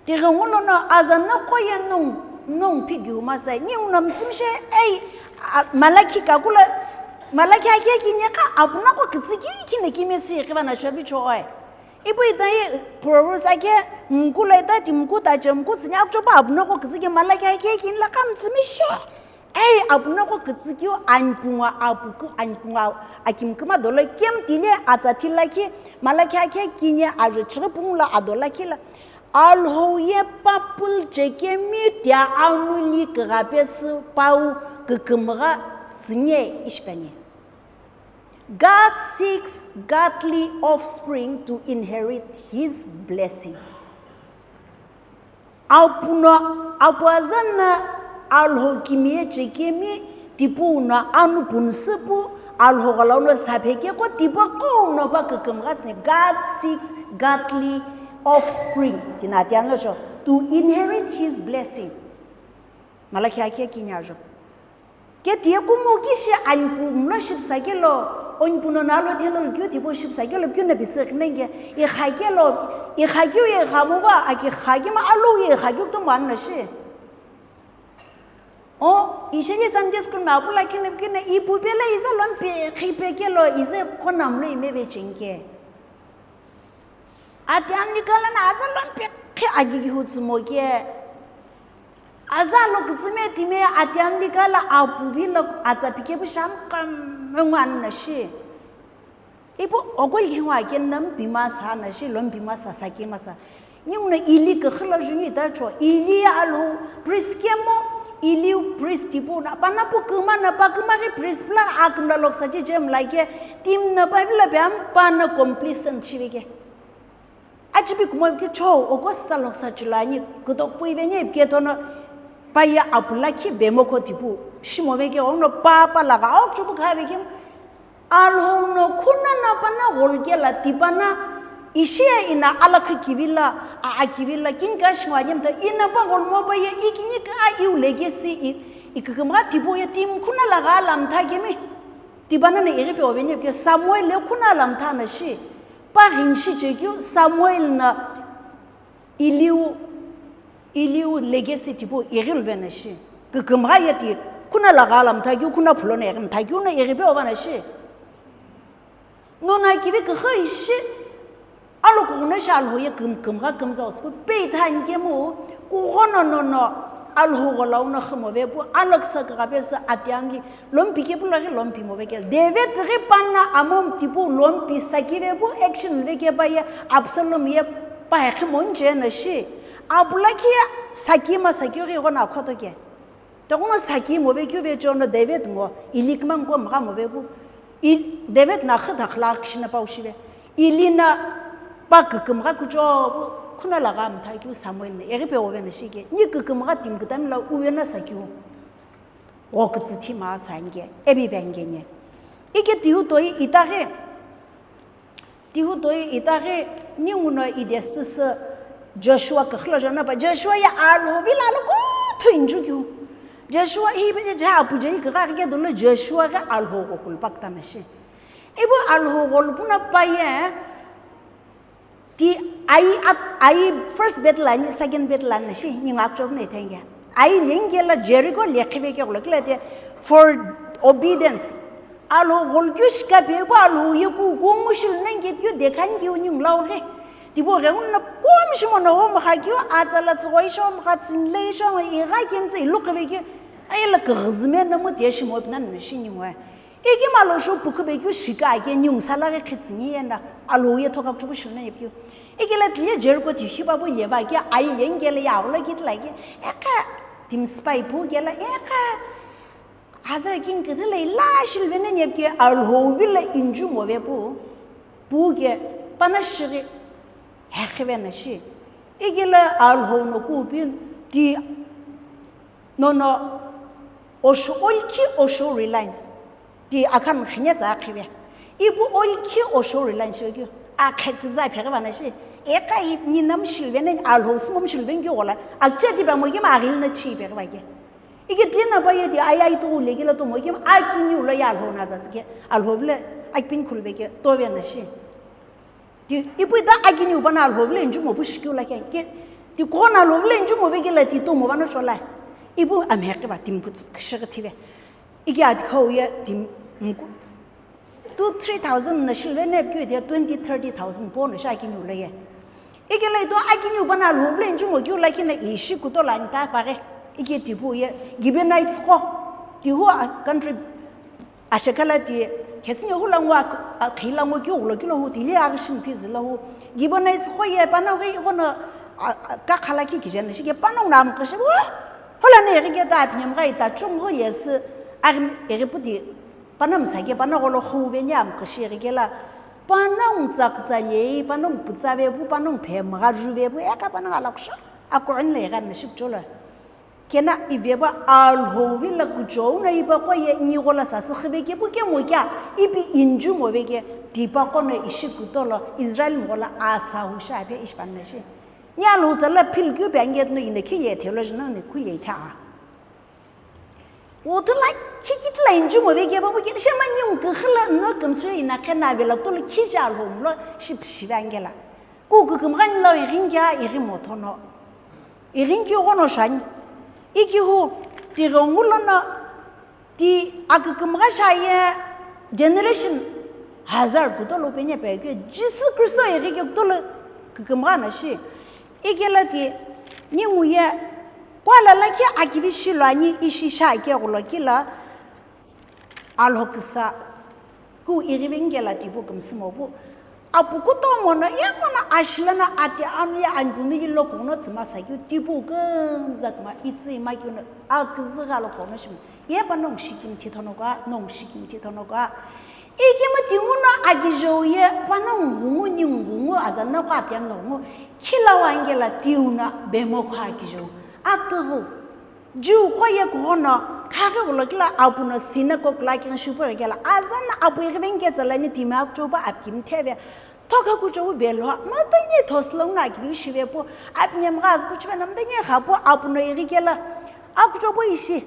Tighengu lono aza noko ye nung, nung pighiu masai, ni ungna mtsumshe, ei, a, Malakhi kakula, Malakhi akhe kinye ka, apu noko kitsiki kine kime si, kiva na shobi cho oi. Ipu ita ye, Proverbs akhe, mkula ita ti mkuta che mkutsinya akchoba apu noko kitsiki Malakhi akhe kinla ka mtsumshe. Ei, apu noko kitsükeu anipungua apuku, anipungua akimkuma dolo kem tile atsa thilakhi, Malakhi akhe kinye ajo chighi pungula adolakhi la. Alhou ye papul chekemi tia anuli kigha pesü pau kükümgha tsünye ishipeni. God seeks godly offspring to inherit his blessing. Apuno, apu azan na Alhou kimiye chekemi, tipu no anu punsupu, Alhou ghalauno sapheke ko tipu ko no pa kükümgha tsüni. God seeks godly offspring. Tina tiano cho, to inherit his blessing. Malakhi akhe kinya jo. Ke tiye kumu kishi anipu mlo shipsa kelo, onipu no nalo thelo kyo tipo shipsa kelo kyo na bisi khnenge, ikha kelo, ikha kyo ye khamu ba, aki kha kima alu ye ikha kyo to man na shi. O, ishe ye Sunday school ma apula kine kine ipu pela iza lompe khipe kelo ize kona mlo imeve chenge. Ati anlikala na aza lompe khi agigi hutsümo ke. Aza lo kütsüme time ati anlikala apuvi lo atsa pike pu sham kam ngwan na shi. Ipu okol ki wa ke nam bima sa na shi lom bima sa sa ke masa. Ni una ili ke khla juni ta cho. Ili alo priest ke mo, ili priest tipu na pana pu kuma na pa kuma ke priest pla akum la lok sa chi jem la ke tim na pa bila bam pa na completion chive ke. Chibi kumo ki cho oko sa lo sa chulani kuto pui ve nye ke tono pa ya apula ki bemo ko tipu. Shimo ve ke ono pa pa la ga ok chupu kha ve kim. Alho no khuna na pa na gol ke la tipa na ishi ya ina alakha kivila a a kivila kin ka shimo anyam ta ina pa gol mo pa ya ikini ka iu legacy i ikikima tipu ya tim khuna la ga lam tha ke mi. Tipa na na iri pe oveni ke Samuel le khuna lam tha na shi. Pa rin shi che kyu Samuel na Eliu, Eliu legacy tipu iri lve na shi. Kikimgha ye ti khuna la ga lam tha kyu khuna phulo na iri tha kyu na iri pe ova na shi. No na kivi kikha ishi. Alo kughuna shi Alhou ye küm-, kümgha kümza ospu peitha ankemu, kughono nono Alhou gholauno khimo vepu, alaksa kagapesü atiangi lompi kepu laghi lompi mo vekela. David ghi panna amom tipu lompi saki vepu, action veke pa ye Absalom ye pa he khimo nje na shi. Abula ki saki ma saki ghi ghona khoto ke. Tokuma saki mo vekeu ve chono David ngo, ili kima ngo mga mo vepu. I, David na khida khla kishina pau shive. Ili na pa kikimgha kucho pu, khuna la ga mtha kyu Samuel ne, eri pe ove na shike. Ni kikimgha tim kitami la uve na sakyu. Wo kitsi thima sa nge, ebi ve nge nye. Ike tiu toi itaghe. Tihu toi itaghi ningu no ide süsü Joshua kükhlajana pa Joshua ya Alhou vilo lo kuthu injukeu. Joshua hi pe ja apu jeni kükha ke dolo Joshua ghi Alhou ko kulpa kta na shi. Ibu Alhou ko lupuna pa ye ti ai at-, ai first battle ani second battle ani shi ningu akchop ne thenge. Ai lengela Jericho lekhive ke gula kila te for obedience. Alhou ghol kyu shika pe pa Alhou ye ku ku mushil nang ke kyu dekhan ki uni mlau ghe. Tibo ghe un na kom shimo na ho mkha kyu atsala tsgoi sho mkha tsinle sho i gha kem tsi lu kve kyu. Ai la kghzme na mu te shimo nan na shi ni ngwa. Iki malo sho pu kbe kyu shika ke ni ung sala ghe khitsini ye na Alhou ye thoka chu shil na ye kyu. Iki la tli Jericho ti hiba bu ye ba ke ai lengela ya ula ki tla ke. Eka tim spy pu ke la eka Hazar king kithila ila shilvene nyepke Alhou vilo inju move pu, pu ke pana shighi hekhive na shi. Ikila Alhou no kupin ti nono osho olki osho reliance ti akhan khinya tsa khive. Ipu olki osho reliance ki akhe kiza pheghi va na shi. Eka i ninam shilvene Alhou sumam shilven ki gola akche ti ba mo ki ma agil na chi pheghi va ke. Ike tlina pa ye ti ai ai tu le kila tu mo kim akini ula ya Alhou na za tsike Alhou vile akpin khulbe ke to ve na shi. Ti ipu ta akini upa na Alhou vile inju mo pu shikyu la ke ke ti ko na Alhou vile inju mo ve kila ti to mo va no shola. Ipu amhe ke va tim ku kshig thive. Ike ati khau ye tim mku. Two, three thousand na shilve ne kyu dia twenty, thirty thousand po na sha kini ula ye. Ike le to akini upa na Alhou vile inju mo kyu la kina ishi kuto la nta pa ge. Ike tipu ye Gibeonites ko. Ti hu a country ashakala ti khesi nge hu la ngwa khila ngo kyu lo kilo hu ti le a shin pi zila hu. Gibeonites ko ye pa na ge ko na ka khala ki ki jana shi ke pa na nam ka shi. Hola ne ge ta apnyam ga ita chung ho ye si a ge puti Panam sake panagho lo khuve ni amkhishi ghi kela, panang tsa ksa lei, panang putsa ve pu, panang phe mgha ju ve pu, eka panang ala kusho, akuan le ghan mishik cholo. Kena iveva Alhou vilo kuchou na ipa ko ye ni gola sa sikhive ke pu ke mo kya, ipi inju mo ve ke, tipa ko no ishi kutolo, Israel mo gola asa hu sha phe ishi pan na shi. Ni Alhou tsala phil kyu pe anget no ine khile theology no ne khule tha. Uthu la khikit la inju mo ve ke babu ke shema ni ung khila no kümsü ina khena ve la tulu khija lo mlo ship shiva ngela. Ku ku küm gan lo irin kya iri mo thono. Irin ki gono shan. Iki hu ti rongu lo no ti aküküm ga sha ye generation hazar ku tolo penye pe ke Jisu Kristo iri ke tolo küküm ga na shi. Ikela ti ningu ye kuala lakhi akivi shilo ani ishi sha ke ghulo kila Alhou kisa ku ighivi ngela tipu kümsü mopu. Apu kutomo no ye kono ashila na ati anu ye anpunu yilo kono tsima sakyu tipu kümza kuma itsi ima kyu no aküzü ghalo kono shimu. Ye pa nong shikim thithono ka, nong shikim thithono ka. Ikemu tinguno akijeu ye panongu ghungu, ningu ghungu, azanoko atianlo ghungu, khilawa angela tiuna bemokho akijeu. Atughu. Jiu qo ye kughono, khaghi ghulo kila apuno synagogue lakhi shipu kela, azana apu ighive ngiketsa lani timi akucheu pa apikimi theve. Thokha kucheu belho, matangi thoslo na kivi shive pu, apinyemgha azü kuchuvena matangi khapu, apuno ighi kela, akucheu pu ishi.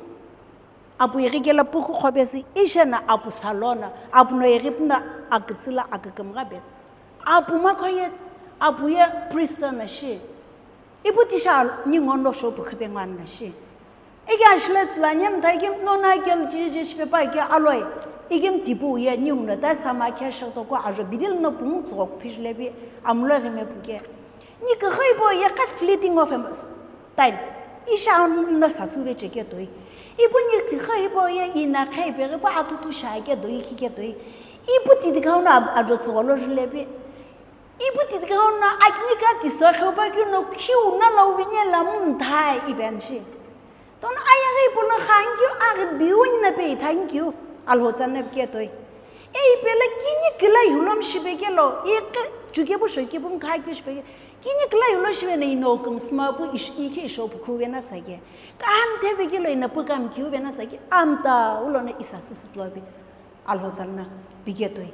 Apu ighi kela pukhu khopesi, ishena apu salona, apuno ighi puna akitsila akikimgha be. Apu makhoye, apu ye priest na shi. Ipu tisha ningono shopu khipe ngwana shi. Ike ashile tsila nyem thaiki nona kel jiji shipe pa ike aloi. Ikem tipu ye niungno ta sama khe shakto ko ajo bidil no pung tsok phishlebi amlo rime puke. Ni khe khoi bo ye ka fleeting of a time. Isha no sasu ve cheke toi. Ipu ni khe khoi bo ye ina khai pe pa atutu sha ke doi khi ke toi. Ipu titi khauna ajo tsolo jlebi. Ipu titi khauna akini ka tiso khopa kyu no khiu na lo winye la mun thai iben shi. Ton ayaghi ipu lo khan kyu aghi biun na pe thank you. Alho tsan na ke toi. E ipe la kini kila yulom shibe ke lo. Ike chuke bu shoke bu kha kyu shibe ke. Kini kila yulo shibe na ino kum sma pu ish iki isho pu khuve na sake. Kam thebe ke lo ina pu kam kyu ve na sake. Am ta ulo na isa sis lo bi. Alho tsan na pike toi.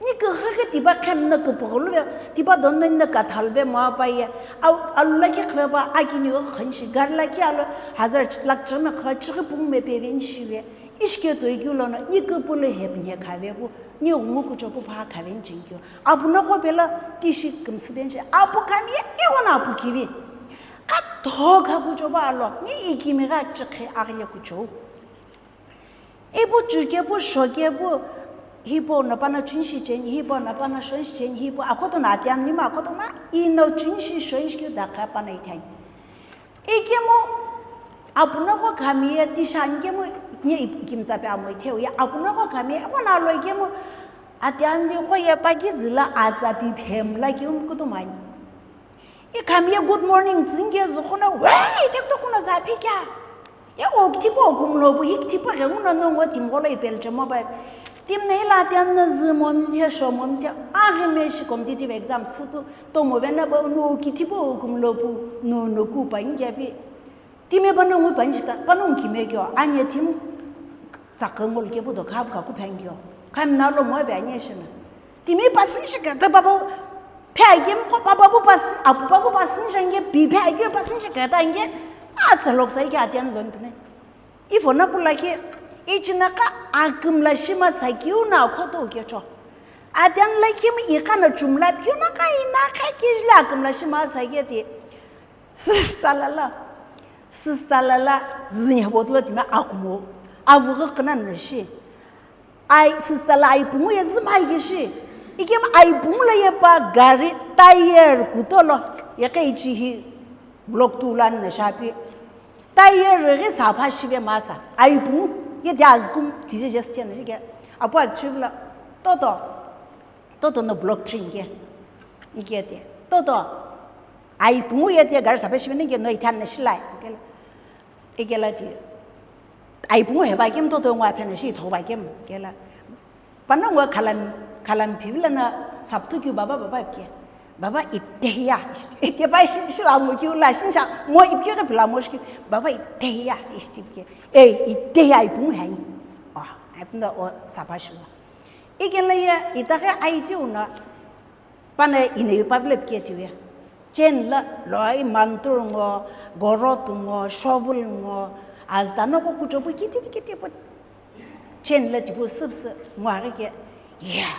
Ni khe khe tiba khem na khe pogulu ve, tiba don na na ka thal ve ma pa ye. Au, alu la khe khve ba, aki ni o khan shi, gar la khe alu, hazar ch-, lak chama kha, chighi pung me pe ven shi ve. Ish ke toi kyu lo na, ni khe pule he pnye kha ve bu, ni o ngu ku chopu pha kha ven ching kyu. Apu na ko pe la, ti shi kum si ven shi. Apu kam ye, e wana apu ki vi. Ka tho kha ku choba alo, ni iki mi ga chikhe agle ku cho. Ipu chuke pu shoke pu hipau no pana chunshi cheni, hipau no pana shonshi cheni, hipau akhoto no atiam nima akhoto ma ino chunshi shonshi kyu dakha pana ithai. Ikemu apunoko khami ye tishan kemu nye ikimtsa pe amo itheu ye apunoko khami ye wana lo ikemu atiam ni ko ye pa ki zila atsa pi phem la ki um kutumani. Ikhami ye good morning, zinge zukhuna, wei, tek tokuna za phikya. Ye o kitipo kumlo bu, ye kitipo ke una no ngo tim golo ipel chemo ba. Tim nei la tiam na zi mo mi the sho mo mi the. A ge me shi competitive exam su tu, to mo vena ba no kitipo kumlo bu, no no ku pa nge bi. Time pano ngu panchita, pano ngu kime kyo, anye tim tsakre ngol ke budo khap ka ku pheng kyo. Kham na lo mo be anye shena. Time pasin shi ka ta babo, phe agem ko babo bu pas, apu babo pasin shi nge, pi phe agem pasin shi ka ta nge, a tsalok sai ke atian lon pne. Ifo na pula ke, ichina ka akum la shima sa kiu na khoto ke cho. Atian la kim i kana chumla, piu na ka ina ka kijla akum la shima sa ke ti. Sister lala, sister lala, zinya botlo timi akumo, avuga kna nashi. Ai, sister la ai pungu ye zima ye shi. Ikem ai pungu la ye pa gari tire kutolo, ye ke ichi hi block tu lan na shapi. Tire re sapha shive masa, ai pungu ye dia zkum tije jestia na ke. Apo achieve la, toto. Toto no block three nge. Nge te. Toto. Ai pungu ye te gar sape shibene nge no ithan na shilai. Ikela. Ikela ti. Ai pungu he ba kem toto ngwa phe na shi tho ba kem. Kela. Pana ngwa kalam, kalam phivila na saptu kyu baba baba ke. Baba itehiya. Ite ba shi shi la mo kyu la shin cha mo ipke ke pla mo shi. Baba itehiya isti ke. E itehiya ai pungu hai. Ah, ai pungu o sapa shi. Ikela ye itaghi aiti una pana ine public ke tiwe. Chain la loi mantur ngo, gorot ngo, shovel ngo, azda no ko kuchopu kiti kiti pu. Chain la tipu sipsi ngwaghi ke. Yeah.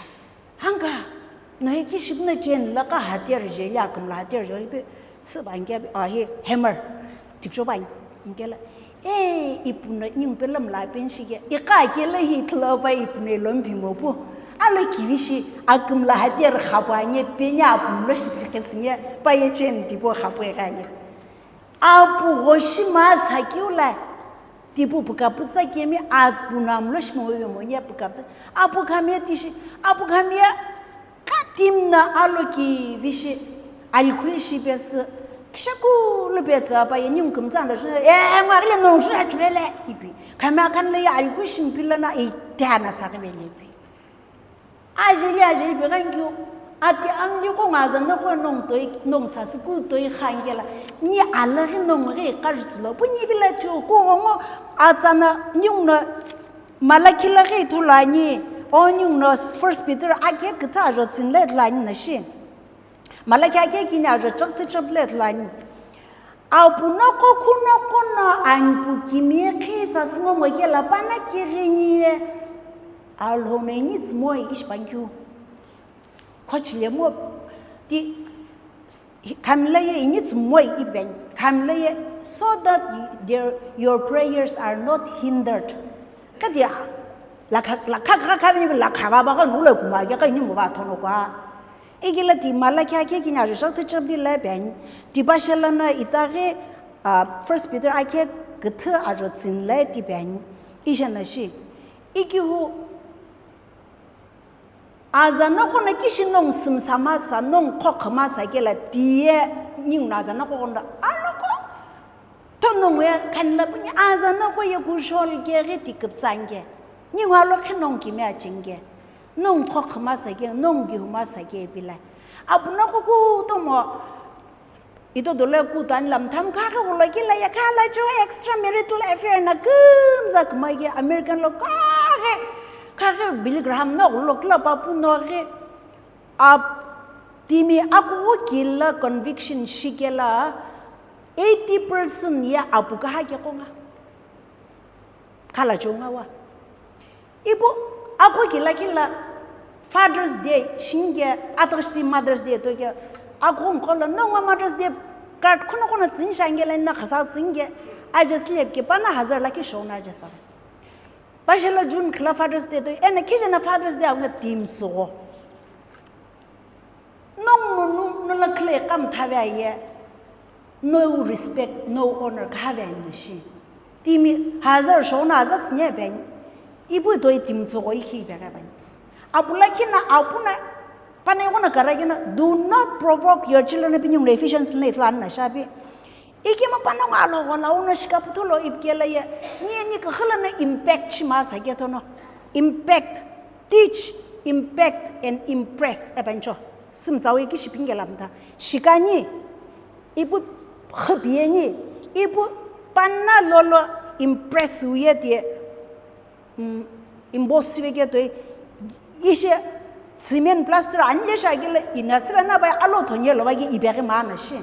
Hanga. No iki shipna chain la ka hatiar je ya kumla hatiar je pe. Sü ba nge a hi hammer. Tikcho ba nge la. E ipuno ning pelam la pen shi ke. Ika ke la hi thlo ba ipuno lom bi mo pu. Alo kivi shi akum la hater khapwa nge pe nya apum lo shi ke tsinge pa ye chen tipo khapwe ga nge. Apu go shi ma sa kiu la. Tipo puka putsa kemi apu nam lo shi mo we mo nge puka putsa. Apu khamia tishi. Apu khamia Ka timna alo kivi shi, alikhui shi pesü, kishaku lu petsü apa ye ning kumtsa anda shuna, eh, ngwa le nong shuna chulele, ipi. Khamia khan le ya alikhui shi mpila na, i tana sa ke bele ipi. Ajeli ajeli pighanikeu, ati angli qo ngo azanaqo nongu toi, nongu sasü ku toi khanikela, ni alaghi nongu ghi iqajutsulo, pu ni vila chu ku ngo ngo, atsana ninguno Malakhi la ghi ithulu ani, o ninguno First Peter akhe küthü ajo tsini la ithulu ani na shi. Malakhi akhe kini ajo chighi thichighi la ithulu ani. Apu no qo khuno qo no anpu kimi khisa süngo mo kela pana kighini ye. Alhou no ini tsumoi ishi pankeu. Khochile mo ti khamla ye ini tsumoi ipen. Khamla ye so that their, your prayers are not hindered. Ka dia la kha la kha kha kha ni la kha ba ba ka nu le kuma ke ka ini mo ba thono kwa. Ikila ti Malakhi akhe kini ajo chighi thichighi la pen. Ti ba shela na itaghi, ah, First Peter akhe küthü ajo tsini la ti pen. Isha na shi. Ikihu azanaqo no kishi nongu sümsa masa, nongu khokha masa kela tiye ninguno azanaqo qo no aloko. Tono nguye khanla puni azanaqo ye kushol ke ghi ti küptsani ke. Ningu alo khe nongu kimi achingi ke. Nongu khokha masa ke, nongu gihu masa ke pila. Apu no qo kutomo ito dolo kuto ani lam tham kha ghi ghulo kila ye khala cho extramarital affair na kümza kümai ke American lo kha ghi, kha ghi Billy Graham no ghulo kila papu no ghi. Ap timi akughu kila conviction shikela eighty percent ye apu kaha ke qo nga. Khala chonga wa. Ipu akughu kila kila Father's Day shinge ataghi Mother's Day to ke akughu nqolo nongu Mother's Day card khuno khuno tsini shangela na khasa tsinge aje slep ke pana hazar lakhi shona aje sa. Pajela June khala Father's Day to ena khijena Father's Day awu team tsugo. Nongu no, no, no la khle kam thave aye. No respect, no honor khave aye shi. Timi hazar shona aza sine ben. Ipu toi tim tsugo ikhi be ga ben. Apu lakhi na apu na panai gona kara gena, "Do not provoke your children," ipi ningu Ephesians na ithulu ani na shapi. Ikemu panongu alhou lau no shika puthulo ipikela ye, ni ni kakhela no impact shima sa ke thono. Impact, teach, impact and impress epancho. Simtsawe ki shipingela mta. Shikani, ipu khapiyeni, ipu panna lolo impress uye tie. Mm, imbo sive ke toi, ishe cement plaster anile shakele, ina sive na bai alo thonye lo bagi ibeghi ma na shi.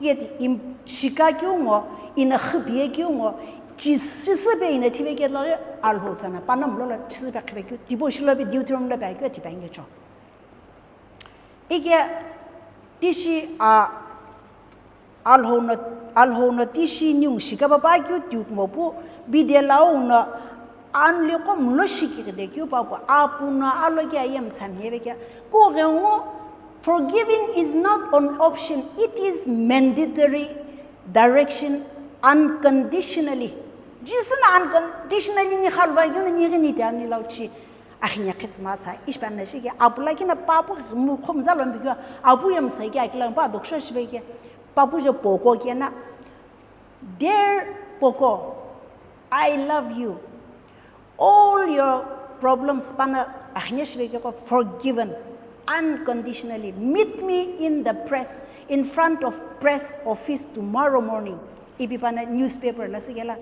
Yet im shika keu ngo, ina khipie keu ngo, chi sisipe ina thive ke lo alho tsana, panam lo lo sisipe khive keu, tibo shilo be Deuteronomy lo be keu tibe nge cho. Ike tishi a, alhou no, alhou no tishi ningu shikapapa keu tiu kumo pu, bide lau no anli qo mlo shikighi de keu pa pu, apu no alo ke aye mtsamheve ke. Ku ghengu, forgiving is not an option, it is mandatory direction unconditionally. Jisu no unconditionally ni khalva yun ni ghi ni te ani lau chi. Akhinya khitsü masa, ishi pa na shike, apu lakhi na papu mu khomza lo mbikyo, apu ye msa ke akila pa doksho shibe ke, papu je poko ke na, "Dear poko, I love you. All your problems pana akhinya shibe ke ko forgiven unconditionally. Meet me in the press, in front of press office tomorrow morning." Ipi pana newspaper la sikela.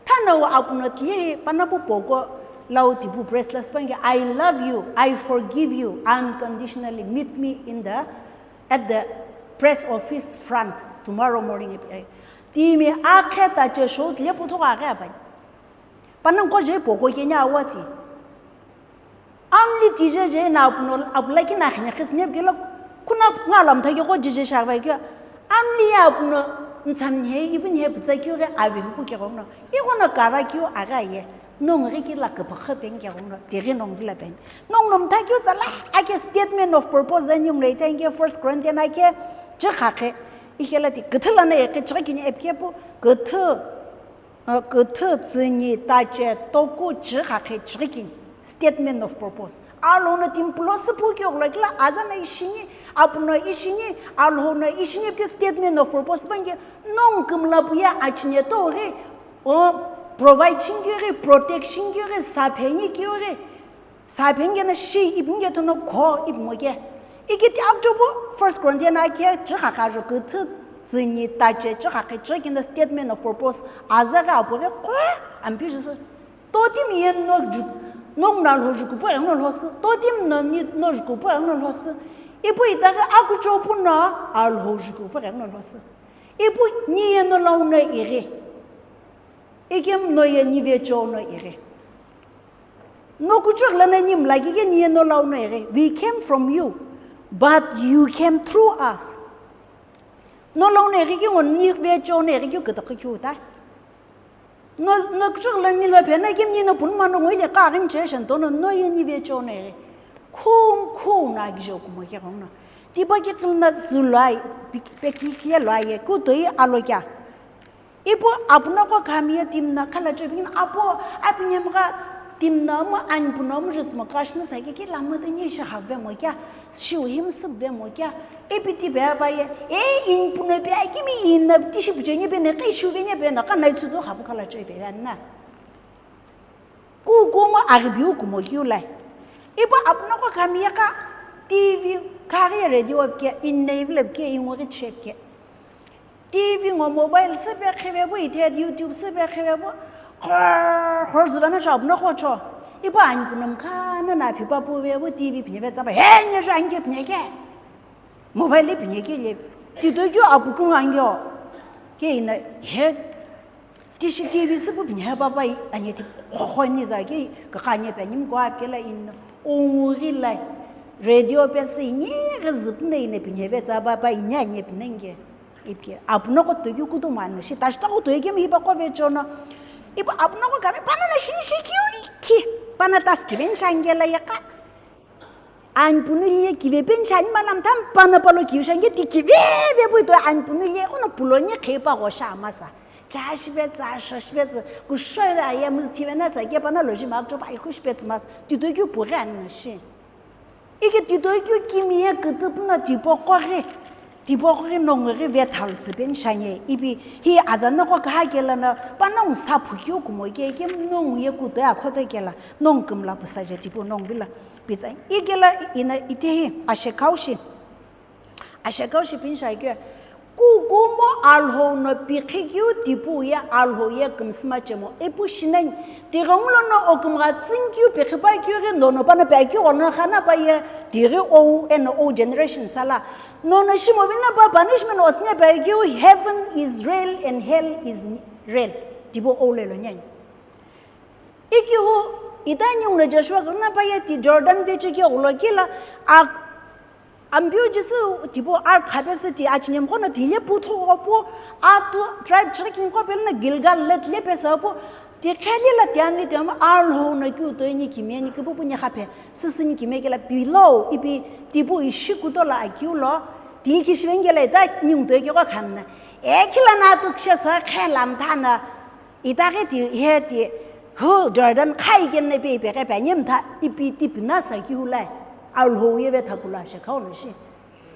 Thana wa apu no tiye pana pu poko lau tipu press la sipange, "I love you, I forgive you unconditionally. Meet me in the, at the press office front tomorrow morning." Timi akhe ta che shou tile pu thoka ghe apai. Pana ko je poko kenya awati. Amli tije je na apu no, apu lakhi na khine khis ne bgelo, kuna nga lam thage ko je je sha vai kyo. Amli ya apu no, ntsam he, even he putsa kyo ge avi hu ke gong no. I gong no kara kyo aga ye. Nong ge ki la ke pakha pen ke gong no, te ge nong vila pen. Nong nom tha kyo tsala, ake statement of purpose ni nong le thank you First Corinthians ake, je kha khe. Ikela ti, kethe la na ye ke je kini ep ke pu, kethe. Küthü tsüni tache toku chighi khakhe chighi kini, statement of purpose. Alhou no timi pulo süphu keu lo kila aza no ishini, apu no ishini, alhou no ishini pi statement of purpose pange nong kümla puye achine to ghi, o provide shingi ghi, protect shingi ghi, saphengi keu ghi. Sa phenike na shi ipinike thono kho ipimo ke. Iki ti akchopu First Corinthians akhe chikha kha jo kuthu tsünyi tache chikha khe chikina statement of purpose aza ghi apu ghi kho ampi jisü. Totim ye no ju-, no na lo ju kupu no lo sü. Totim no ni no ju kupu no lo sü. Ipu ita ghi akuchopu no a lo ju kupu no lo sü. Ipu ni ye no lau no ighi. Ikem no ye ni ve cho no ighi. No kuchur lana ni mlagi ke ni no lau no ere. We came from you, but you came through us. No lau no ere ke ngo ni ve cho no ere ke kata ke kyu ta. No no kuchur lana ni lo phe na kem ni no pun ma no ngoi le ka rin che shan to no no ye ni ve cho no ere. Khum khum na gi jo kumo ke kong no. Ti ba ke na zu lai pe ki ke lo ye ku to i alo kya. Ipu apuno ko khami ye timna khala chobin apo apinyem ga timna mo anpuno mo jismo kashna sa ke ke lama de ni sha have mo kya shiu him sub ve mo kya ipi ti be ba ye e inpuno be kimi inna ti shi buje ni be ne ke shu ve ni be na ka nai tsu do habu khala chobe na. Ku ku mo agbiu ku mo kiu lai. Ipu apuno ko khami ye ka T V kari radio ke inna ivle ke ingori check ke. T V ngo mobile süpe khivepu ithe YouTube süpe khivepu khor khor zuvena cho apuno qo cho. Ipu anyi kuno mkhana na phipa pu vepu T V phinye ve tsapa he nye jo anyi ke phinye ke. Mobile phinye ke le. Tito kyo apu kungu anyi yo. Ke ina he. Tishi T V süpu phinye papa anyi ti khokho ni za ke kaka nye pe nyim kwa ke la ina. Ungu ri lai. Radio pe si nye ke zupne ina phinye ve tsapa pa inya nye phinenge. Ipke, apuno ko toki kutu manu shi, tashi toku toki mi hipa ko ve chono. Ipu apuno ko kame, pana na shi shi kiu iki, pana tas kiven shangela yaka. Anyi punu liye kive pen shani malam tam, pana palo kiu shange ti kive ve bu to anyi punu liye, kono pulo nye khe pa go sha masa. Cha shi ve tsa, sho shi ve tsa, ku sho ve aye mu ti ve na sa, ke pana lo shi ma to pa ku shi ve tsa mas, ti to kiu pu ga na shi. Iki tito ikyu kimi ye kutupu no tipo koghi, tipo koghi nongu ghi ve thalu tsüpeni shanye. Ipi hi aza noko kaha kela no, pa nongu sa phukyu kumo ke, ke nongu ye kuto ya khoto kela, nongu kümla pusa je tipo nongu bila pizza. Ikela ina ite hi ashekau shi. Ashekau shi pin shakyo. Kukumo Alhou no pikhi keu tipu ye Alhou ye kümsüma chemo ipu shinani. Tighengu lono okümgha tsünkeu pikhipa keu ghi nono pano pe akeu ghono khana pa ye tighi ou eno ou generation sala. Nono shimo vina pa punishment otsüne pe akeu heaven is real and hell is real. Tipu ou lelo nyani. Ikihu itani uno Joshua ghono pa ye ti Jordan veche keu ghulo kila ak Ambiu Jisü tipu ark khapesü ti achinyemgho no tile puthu ghopu atu tribe chirikimgho pelo no Gilgal le tile pesü pu ti kheli la tianli tiamu Alhou no kiu toini kimeni kipu pu nyekha phe süsüni kime kela below ipi tipu ishi kuto la akiu lo ti kishivengela ita nyung toi keko khamna e khila na tu kshesa khelam thana Itaghi ti he ti hu Jordan khai kene pe ipe ghi pe nyem tha ipi tipi na sa ki hulai. Alhou ye ve thakula she khau no shi.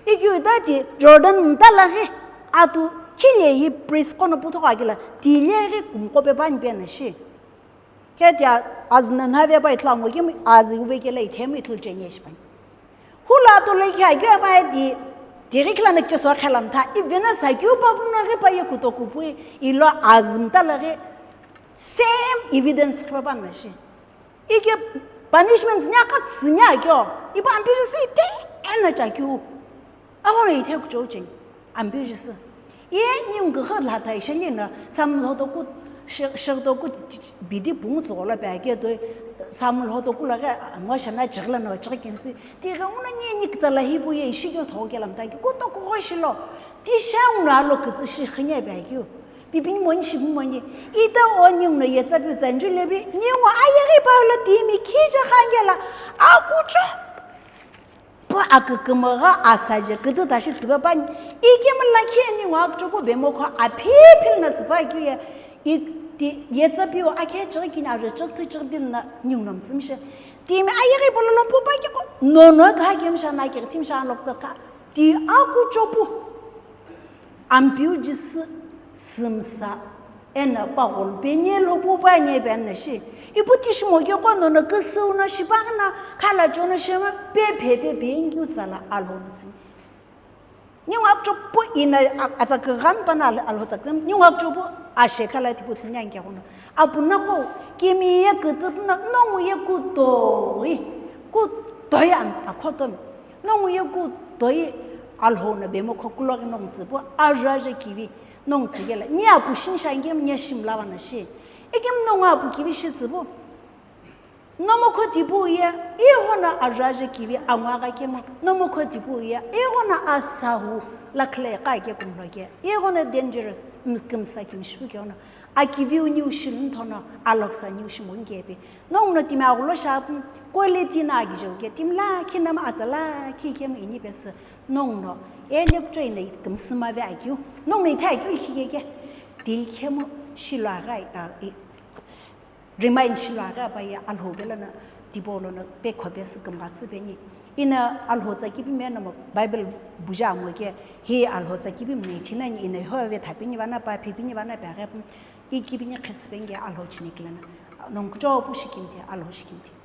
Ikyu ita ti Jordan mta la ghi atu khile hi priest kono putho ka kila ti le ghi kumko pe ban pe na shi. He ti azna na ve pa itla ngo kim azi uve kele ithemi ithul chenye shi pan. Hula to le kya kya ba di diri kila na kche so khalam tha i vena sa kyu pa puna ghi pa ye kuto kupui ilo azm ta la ghi same evidence khro ban na shi. Ike punishments nya ka tsinya kyo ipa ampi si te ena cha kyu. Amo ne ithe kucho ching. Ambiu Jisü. Ye ningu kha la thai sheni na samlo to ku shek to ku bidi pung tso la pa ke to samlo to ku la ga mo sha na chigla no chig kin pi. Ti ga una ni ni kza la hi bu ye shi kyo tho ke lam ta ki ku to ku go shi lo. Ti sha una lo kza shi khine pa ki. Pi pin mo ni shi mo ni. Ita o ni no ye tsa pi tsa nju le bi ni wa aye ri pa la ti mi ki ja khan ge la. A ku cho. Pu akükümügha asaje kütü tashi tsüpe pani, ikemu lakhi ani ngo akuchukwu bemokho aphi philü na tsüpe akeu ye, i-, ti-, yetsü piu akhe chighi kini ajo chighi thü chighi dinu na ningu no mütsümshe. Timi ayeghi pololo pu pa keko, nono kha kemsha na keghi timsha aloktsü kha. Ti akuchukwu. Ambiu Jisü sümsa Eno pagholo peni lo pu pa nye pe na shi. Ipu tishimo ke kono no küsüu no shipaghi no khala chono shema pe phe pe pe ngiu tsala Alhou no tsini. Ningu akchopu ina atsa kaghampa na Alhou tsa kaghampa. Ningu akchopu ashe khala tipu thlunya nge kono. Apu na ko kimi ye kütüp na nongu ye kutoi. Kutoi am akhotom. Nongu ye kutoi Alhou no bemo kho kuloghi nongu tsipu ajaje kivi. Nongu tsikela, ni apu shinsha ngem nye shimla vana shi. Ikim nongu apu kivi shi tsipu. Nomu kho tipu ye, igho na ajaje kivi angwa gha kemo. Nomu kho tipu ye, igho na asahu lakhle ka ke kumlo ke. Igho na dangerous, mkimsa kim shipu ke ona. Akiviu niu shilun thono, aloksa niu shimu ngepe. Nongu no timi aghulo shapu, quality na agijeu ke. Timi lakhi nama atsa lakhi kemu ini pesi. Nongu no, e lepto ina kümsü mave akiu. Nongu no ithe akiu ikhi keke. Dil khemu shilo agha, a, i, remind shilo agha pa ye Alhou pelo no, tipau lono pe khopesü kümghatsü peni. Ina Alhou tsa kipi me nomo Bible buja amo ke, hi Alhou tsa kipi mne ithina ni ina ho ve thapini vana pa, phipini vana pa ghe, i kipini khetsü penge Alhou chini kilana. Nongu kucho pu shikimti, Alhou shikimti.